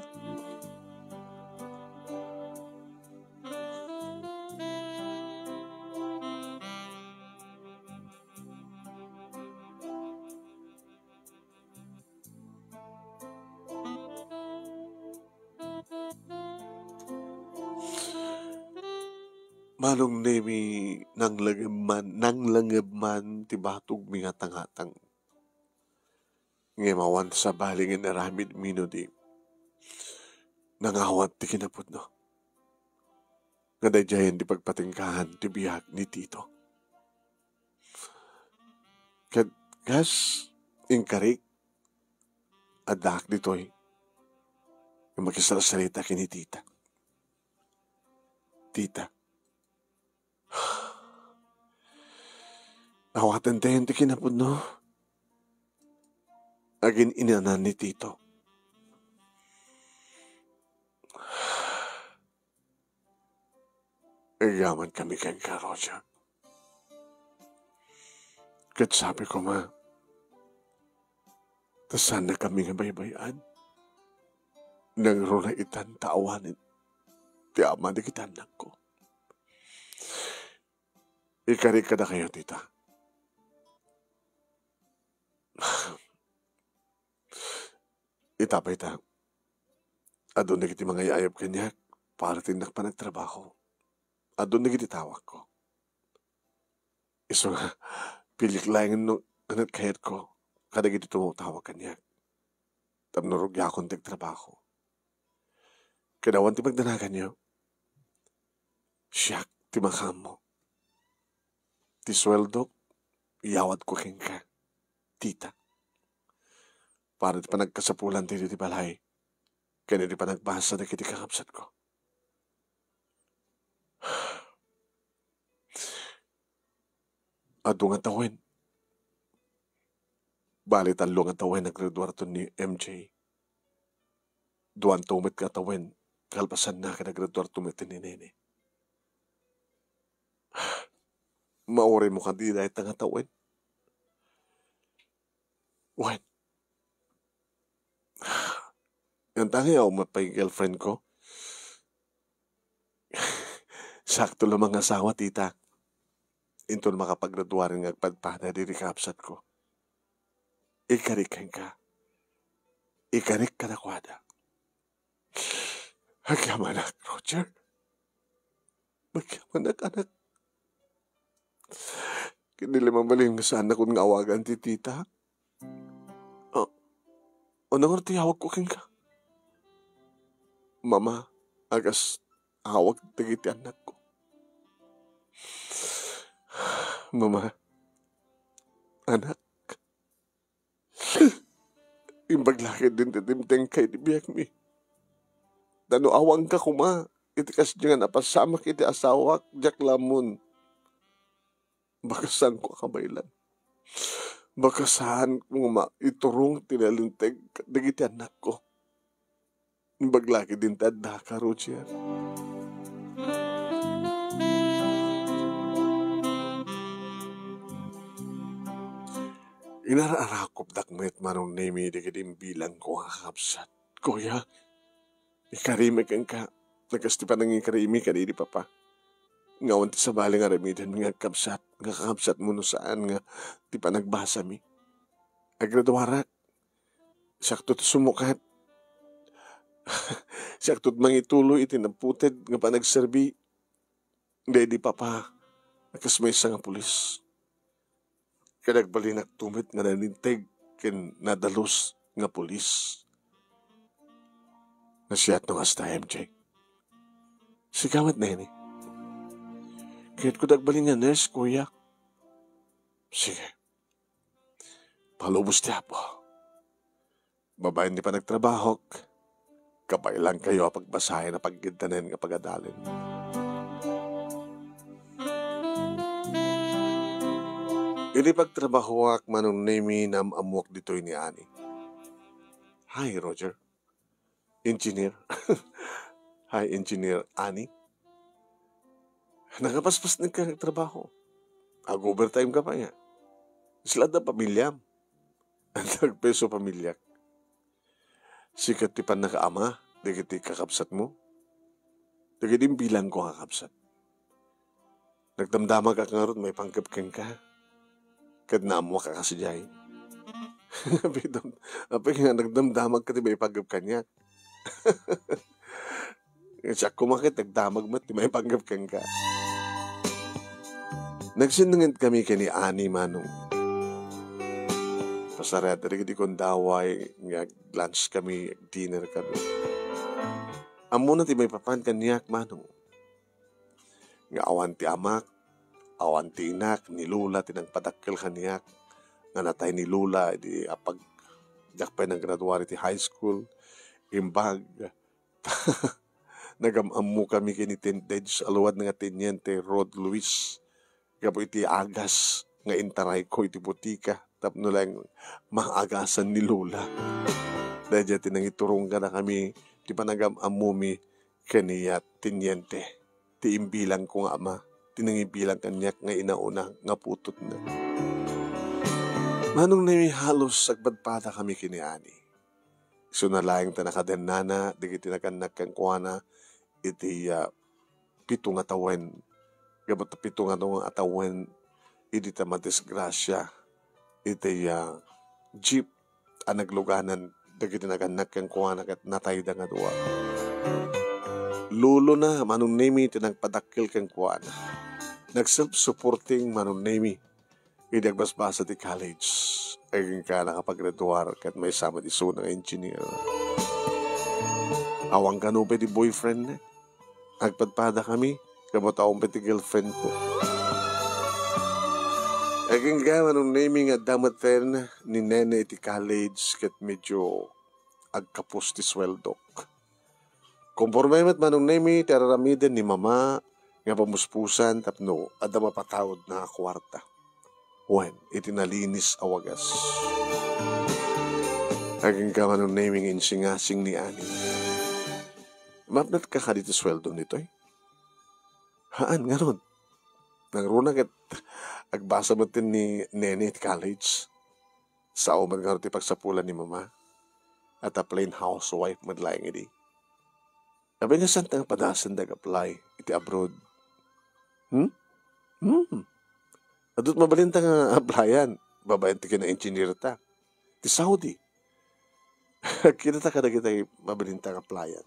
Manong Nemi, nanglangeb man, nanglangeb man ti batogmi nga tangatang. Ngem awan sabali nga inaramidmi no di nangawat ti kinapudno. Nga daydiayen ti pagpatinggaan ti biag ni Tito. Ket kas inkarik, addaak ditoy nga makisarsarita ken ni Tita. Tita, awaten tayen ti kinapudno. Agin-inanan ni Tito. Agyamankami kenka, Roger. Ket sabi koma, ta saannakami nga baybay-an. Nangruna itan ta awanen ti ama dagiti annakko. Ikarik kadakayo, tita. Ita pay ta, adun dagiti mangay-ayab kaniak para ti innak panagtrabaho. Adun dagiti tawagko. Isu nga, pilik laeng no, nga nagkayatko kadagiti tumawtawag kaniak. Tapno rugiakon ti agtrabaho. Ket awan ti pagdanaganyo, siak ti makaammo. Ti sueldok, iyawatko kenka, tita. Para ti panagkasapulan ti, ti balay, ken iti panagbasa dagiti kakabsatko. Adu nga tawen. Bali, tallo nga tawen nagraduarton ni M J. Duanto met nga tawen, kalpasanna ket nagraduarto met ni Nene. Mauray mo kadi dayta nga tawen? Wen. Nganta nga yaw met pay girlfriend ko. Sakto la mangasawa, tita. Inton makapagraduaren nga agpadpada diri kabsatko. Ikarik kenka. Ikarik kadakuada. Agyamanak, Roger. Agyamanak, anak. Ket di la mabalin nga saannakon nga awagan ti tita. Ah, ano nga ti awagko kenka? Mama, a kas awag dagiti annakko. Mama, anak. Imbag la ketdin ti dimtengka iti biagmi. Ta no awanka koma iti kasdiay nga napasamak iti asawak, diak la ammon. Bakasanko a kabaelan. Bakasanko nga maiturong ti nalinteg dagiti annakko. Imbag la ketdin ti addaka, Roger. Inararakopdak met, Manong Nemi, dagiti imbilangko nga kakabsat. Kuya, ikarimi kenka, a kas ti panangikarimi kadagiti papa. Nga awan ti sabali nga aramidenmi nga agkabsat, nga kakabsatmo no saan nga ti panagbasami. Agraduarak. Siakto ti sumukat. Siakto ti mangituloy iti naputed nga panagserbi daydi papa a kas maysa nga pulis. Ket agbalinakto met nga nalinteg ken nadalus nga pulis. Nasayaat no kasta, M J. Sika met, Nene. Kayatko ti agbalin nga nurse, kuya. Sige. Palubos ti Apo. Babaen ti panagtrabahok, kabaelankayo a pagbasaen a pagiddanen nga pagadalen. Idi pagtrabahoak, Manong Nemi, naam-ammoak ditoy ni Ani. Hi, Roger. Engineer. Hi, Engineer Ani. Nakapaspasnek ka nga agtrabaho. Ag-overtime ka pa nga. Sila da pamilyam. Antag peso pamilyak. Sika ti pannakaama dagiti kakabsatmo. Dagiti imbilangko nga kakabsat. Nagdamdamag ak ngarud maipanggep kenka. Ket naammoak a kasdiay. Apay, apay nga nagdamdamag ka ti maipanggep kaniak. Siak koma ket nagdamag met ti maipanggep kenka. Nagsinnanget kami ken ni Ani, Manong. Pasariada dagiti kundaway nga ag-lunch kami, ag-dinner kami. Ammona ti maipapan kaniak, Manong. Nga awan ti amak, awan ti inak, ni Lola ti nagpadakkel kaniak, nga natay ni Lola idi apag-, diak pay naggraduar iti high school. Imbag, nagam-ammo kami ken ni Tended a luad nga Teniente Rod Luis. Gapu iti agas nga intarayko iti butika tapno laeng maagasan ni Lola. Daydiay ti nangiturong kadakami ti panagam-ammomi ken ni Teniente. ti imbilangko nga ama, ti nangibilang kaniak nga inauna nga putotna. Manong Nemi, halos agpadpadakami ken ni Ani. Isuna laeng ta nakadennana dagiti nagannak kenkuana iti, ah, pito nga tawen. Gapu ta pito nga tawen idi ta madisgrasia iti, ah, jeep a nagluganan dagiti nagannak kenkuana ket natayda nga dua. Lolona, Manong Nemi, ti nagpadakkel kenkuana. Nag-self-supporting Manong Nemi idi agbasbasa ti college. Agingga nakapaggraduar ket maysa met isuna nga engineer. Awan kano pay ti boyfriend na. Agpadpadakami, gapu ta awan pay ti girlfriend ko. Agingga Manong Nemi nga adda metten ni Nene iti college ket medyo agkapos ti sueldok. Konporme met Manong Nemi ti ar-aramiden ni Mama nga pamuspusan tapno adda mapataudna a kuarta. Wen, iti nalinis a wagas. Agingga Manong Nemi nga insingasing ni Ani. Mapnetka kadi ti sueldom ditoy? Haan, ngarud. Nangruna ket agbasa metten ni Nene iti college. Sao met ngarud ti pagsapulan ni Mama. At a plain housewife met laeng idi. Apay nga saan ta nga padasen ti ag-apply iti abroad? Hmm? Hmm. Adut mabalinta nga applyan. Babaen ti kina-engineer ta. Ti Saudi. Agkinata kadagiti mabalinta nga applyan.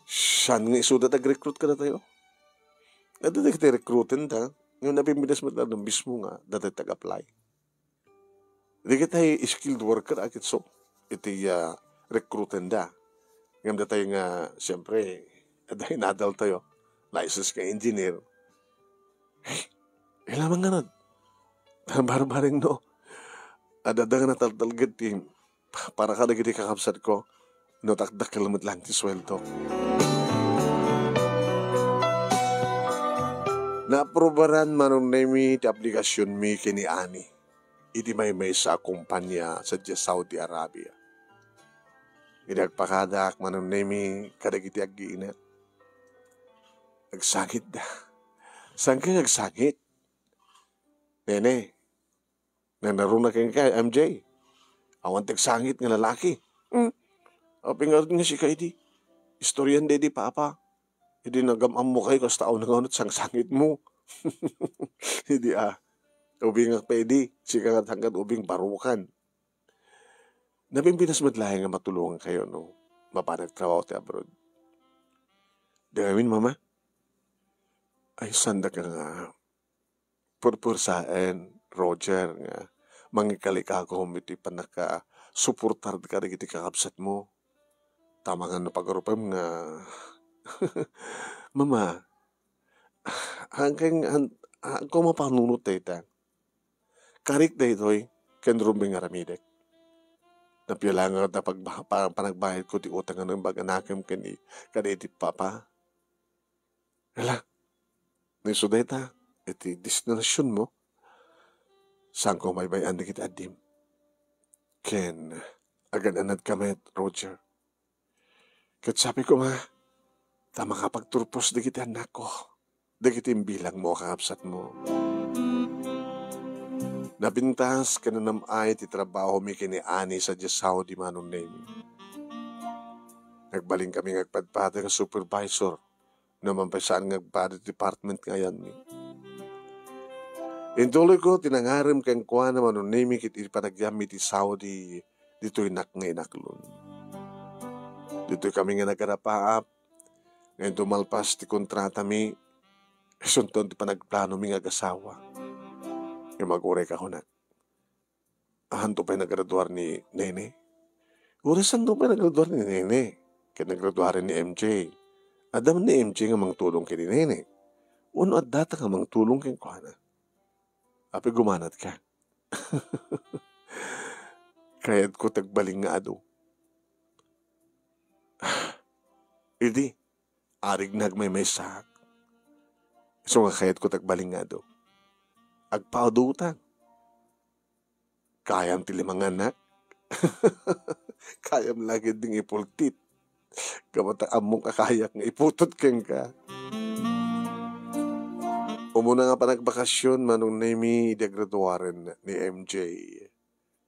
Saan nga isuda ti ag-recruit kadatayo? Adda dagiti recruitenda. Ngem napimpinas met laeng mismo nga datayo ti ag-apply. Dagiti skilled worker a ketso iti, ah, recruitenda. Ngem datayo nga, siyempre, adda inadaltayo. License nga engineer. Hey, ila man ngarud. Barbareng no. Adda nga nataltalged ti para kadagiti kakabsatko, no, dakdakkel met laeng ti sueldo. Naaprobaran Manong Nemi ti aplikasionmi ken ni Ani iti maymaysa a kompania sadiay Saudi Arabia. Idi agpakadak Manong Nemi kadagiti aggiinak, agsangitda. Saan nga agsangit? Nene, nanaruna kenka, M J. Awan ti agsangit nga lalaki. Hmm. Apay ngarud nga sika idi? Istoryan daydi papa. Idi nagam-ammo kayo, kasta awan nga ngarud sangsangitmo. Idi, ah, ubingak pay idi. Sika nga hanggan ubing barukan. Napimpinas met laeng nga matulongan kayo, no? Mapan agtrabaho ti abroad. Di ngamin, Mama? Ay, saan daka nga purpursaen, Roger, nga mangikalikagom iti pannakasuportar kadagiti kakabsatmo. Tamangan no pagurupem nga, Mama, hangkeng, han-, hanko mapanunot dayta. Karik daytoy, ken rumbeng nga aramidek. Napia laeng nga pagba-, pa-, panagbayadko ti utang nga naimbag anakem ken i-, kadagiti papa. Ala, no isu dayta, iti destinasionmo, saanko maybay-an dagiti addim. Ken, agan-anadka met, Roger. Ket sapay koma, ta makapagturpos dagiti annakko, dagiti imbilangmo a kakabsatmo. Napintas ken nanam-ay ti trabahomi ken ni Ani sadiay Saudi, Manong Nemi. Nagbalinkami nga agpadpada nga supervisor, no man pay saan nga agpada ti department nga ayanmi. Intuloyko ti nangarem kenkuana, Manong Nemi, ket iti panagyammi iti Saudi, ditoynak nga inaklon. Ditoy kami nga nagarapaap, nga inton malpas ti kontratami, isunton ti panagplanomi nga agasawa. Ngem aguray ka kunak. Hanto pay nagraduar ni Nene? Uray santo pay nagraduar ni Nene, ket nagraduaren ni M J. Adda man ni M J nga mangtulong ken ni Nene. Wenno addata nga mangtulong kenkuana? Apay gumanatka? Kayatko ti agbalin nga adu. Idi, arigna agmaymaysaak. Isu nga kayatko ti agbalin nga adu. Agpaudutang. Kayam ti lima nga annak? Kayam la ketdin ipultit. Gapu ta ammok a kayak nga iputot kenka. Umuna nga panagvakasyon, Manong Nemy, idi agraduaren ni M J.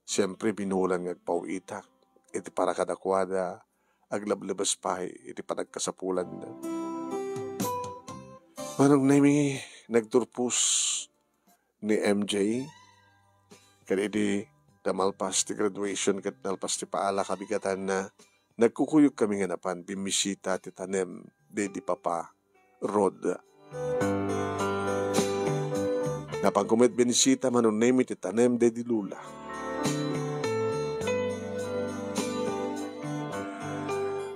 Siempre, binulan nga agpaw-itak iti para kadakuada, aglablabas pay iti panagkasapulanda. Manong Nemy, nagturpos ni M J, ket idi namalpas ti graduation ket nalpas ti paala kabigatanna, nagkukuyogkami nga napan bimmisita ti tanem daydi Papa Rod. Napanko met binisita, Manong Nemy, ti tanem daydi Lola.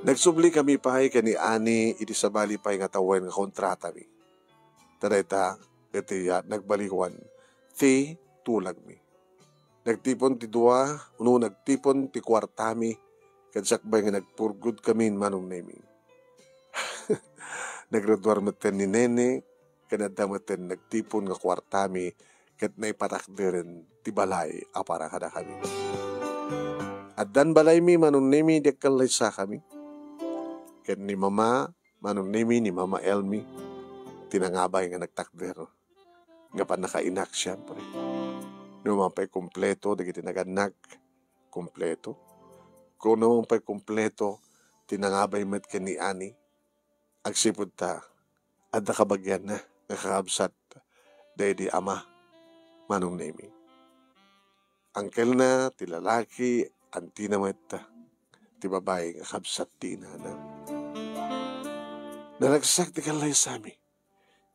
Nagsublikami pay ken ni Ani idi sabali pay nga tawen nga kontratami. Ta dayta iti, ah, nagbaliwan ti tulagmi. Nagtipon ti dua, wenno nagtipon ti kuartami, ket sakbay nga nagpurgod kami, Manong Nemy. Nagraduar metten ni Nene, ken adda metten nagtipon nga kuartami, ket naipatakderen ti balay a para kadakami. Addan balaymi, Manong Nemy, idi agkallaysakami. Ket ni Mama, Manong Nemy, ni Mama Elmi, ti nangabay nga nagtakder. Nga pannakainak, siempre. No man pay kompleto dagiti nagannak, kompleto. Kuno man pay kompleto ti nangabay met ken ni Ani, agsipud ta adda kabagianna nga kakabsat daydi ama, Manong Nemy. Angkelna ti lalaki, antina met ti babai nga kabsat ti inana. Naragsak ti kallaysami.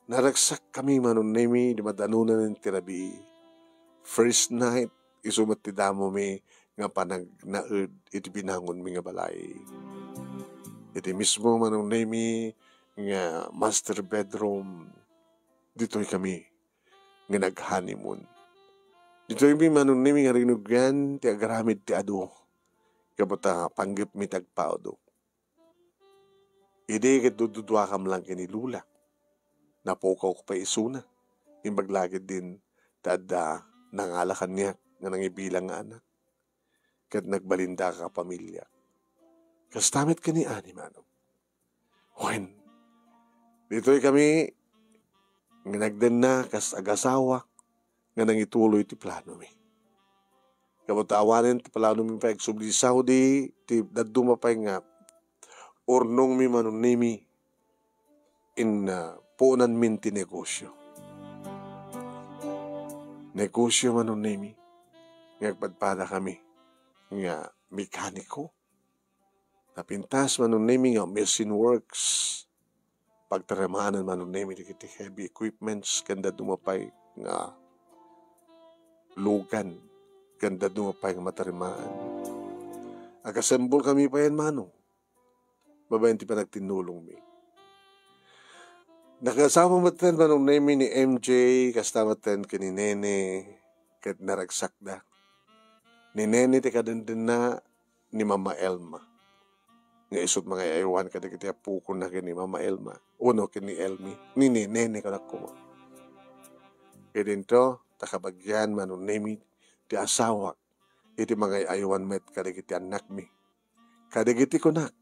Naragsakkami, Manong Nemy, idi madanonan ti rabii. First night, isu met ti damomi nga panagnaed iti binangonmi nga balay. Iti mismo, Manong Nemy, nga master bedroom, ditoy kami nga nag-honeymoon. Ditoy mi, Manong Nemy, nga rinugian ti agaramid ti adu. Gapu ta panggepmi ti agpaudo. Idi ket dududuakam lang ken ni Lola. Napukawko pay isuna. Imbag la ketdin ta adda nangala kaniak nga nangibilang nga anak. Ket nagbalindaka a pamilia. Kasta met ken ni Ani, Manong. Wen, ditoy kami nga nagdenna kas agasawak nga nangituloy ti planomi. Gapu ta awanen ti planomi pay agsubli Saudi, ti dadduma pay nga urnongmi, Manong Nemy, in, ah, puonanmin ti negosyo. Negosyo, Manong Nemy, nga agpadpadakami nga mekaniko. Napintas, Manong Nemy, nga machine works. Pagtaremanan, Manong Nemy, dagiti heavy equipments ken dadduma pay nga lugan ken dadduma pay nga matarimaan. Agasembol kami payen, Manong, babaen ti panagtinnulongmi. Nakasama metten, Manong Nemy, ni M J, kasta metten ken ni Nene, ket naragsakda. Ni Nene ti kadendenna ni Mama Elma. Nga isut' mangay-aywan kadagiti apokonna ken ni Mama Elma, wenno ken ni Elmi, ni, ni Nene, kunak koma. Idinto, ta kabagian, Manong Nemy, ti asawak, iti mangay-aywan met kadagiti annakmi. Kadagiti kunak,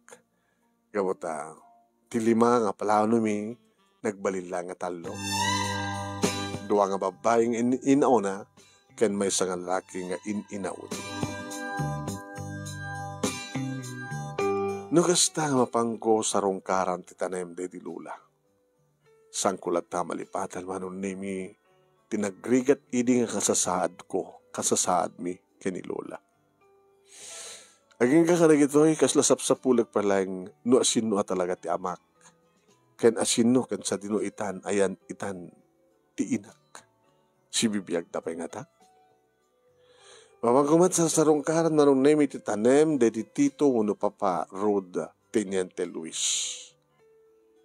gapu ta ti lima nga planomi, nagbalin la nga tallo. Dua nga babbai nga in-, inauna, ken maysa nga laki nga in-inaudi. No kasta nga mapanko sarungkaran ti tanem daydi Lola. Saanko latta malipatan, Manong Nemy, ti nagrigat idi nga kasasaadko, kasasaadmi ken ni Lola. Agingga kadagitoy, kasla sapsapulek pay laeng no asino a talaga ti amak, ken asino ken sadino itan, ayan itan ti inak. Sibibiagda pay ngata? Mapanko met sarsarungkaran, Manong Nemy, ti tanem daydi tito wenno Papa Rod Teniente Luis.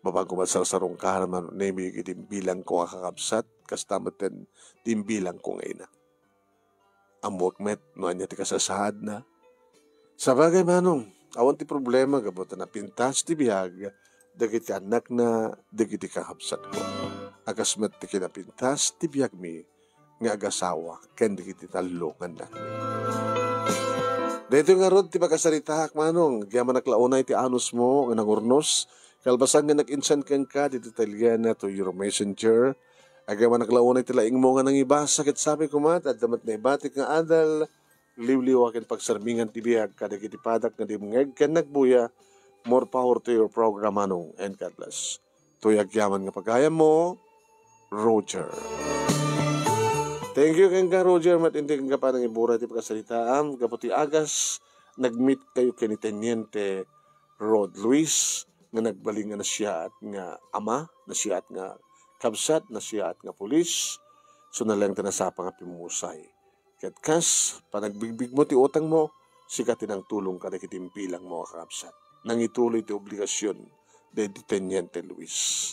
Mapanko met sarsarungkaran, Manong Nemy, iti imbilangko a kakabsat, kasta metten ti imbilangko nga ina. Ammoek met no ania ti kasasaadna. Sabagay, Manong, awan ti problema gapu ta napintas ti biag dagiti annakna, dagiti kakabsatko. A kas met ti kinapintas ti biagmi nga agasawa ken dagiti tallo nga annakmi. Daytoy ngarud ti pakasaritaak, Manong. Agyamanak la unay ti anusmo nga nangurnos, kalpasan nga nag-insent kenka ditoy Italiana to your messenger. Agyamanak la unay ti laingmo nga nangibasa ket sapay koma ta adda met naibatik nga adal, liwliwa ken pagsarmingan ti biag kadagiti padak nga dimngeg ken nagbuya. More power to your program, Manong, and God bless. Toy agyaman nga pagayammo, Roger. Thank you kenka, Roger, met inti kenka panangiburay ti pakasaritaam gapu ti agas, nagmeet kayo ken ni Teniente Rod Luis nga nagbalin nga nasiyaat nga ama, nasiyaat nga kabsat, nasiyaat nga pulis. So, nalaeng ti nasapa nga pimmusay. Ket kas panagbigbigmo ti utangmo, sika ti nangtulong kadagiti imbilangmo a kakabsat. Nangituloy ti obligasion daydi Teniente Luis.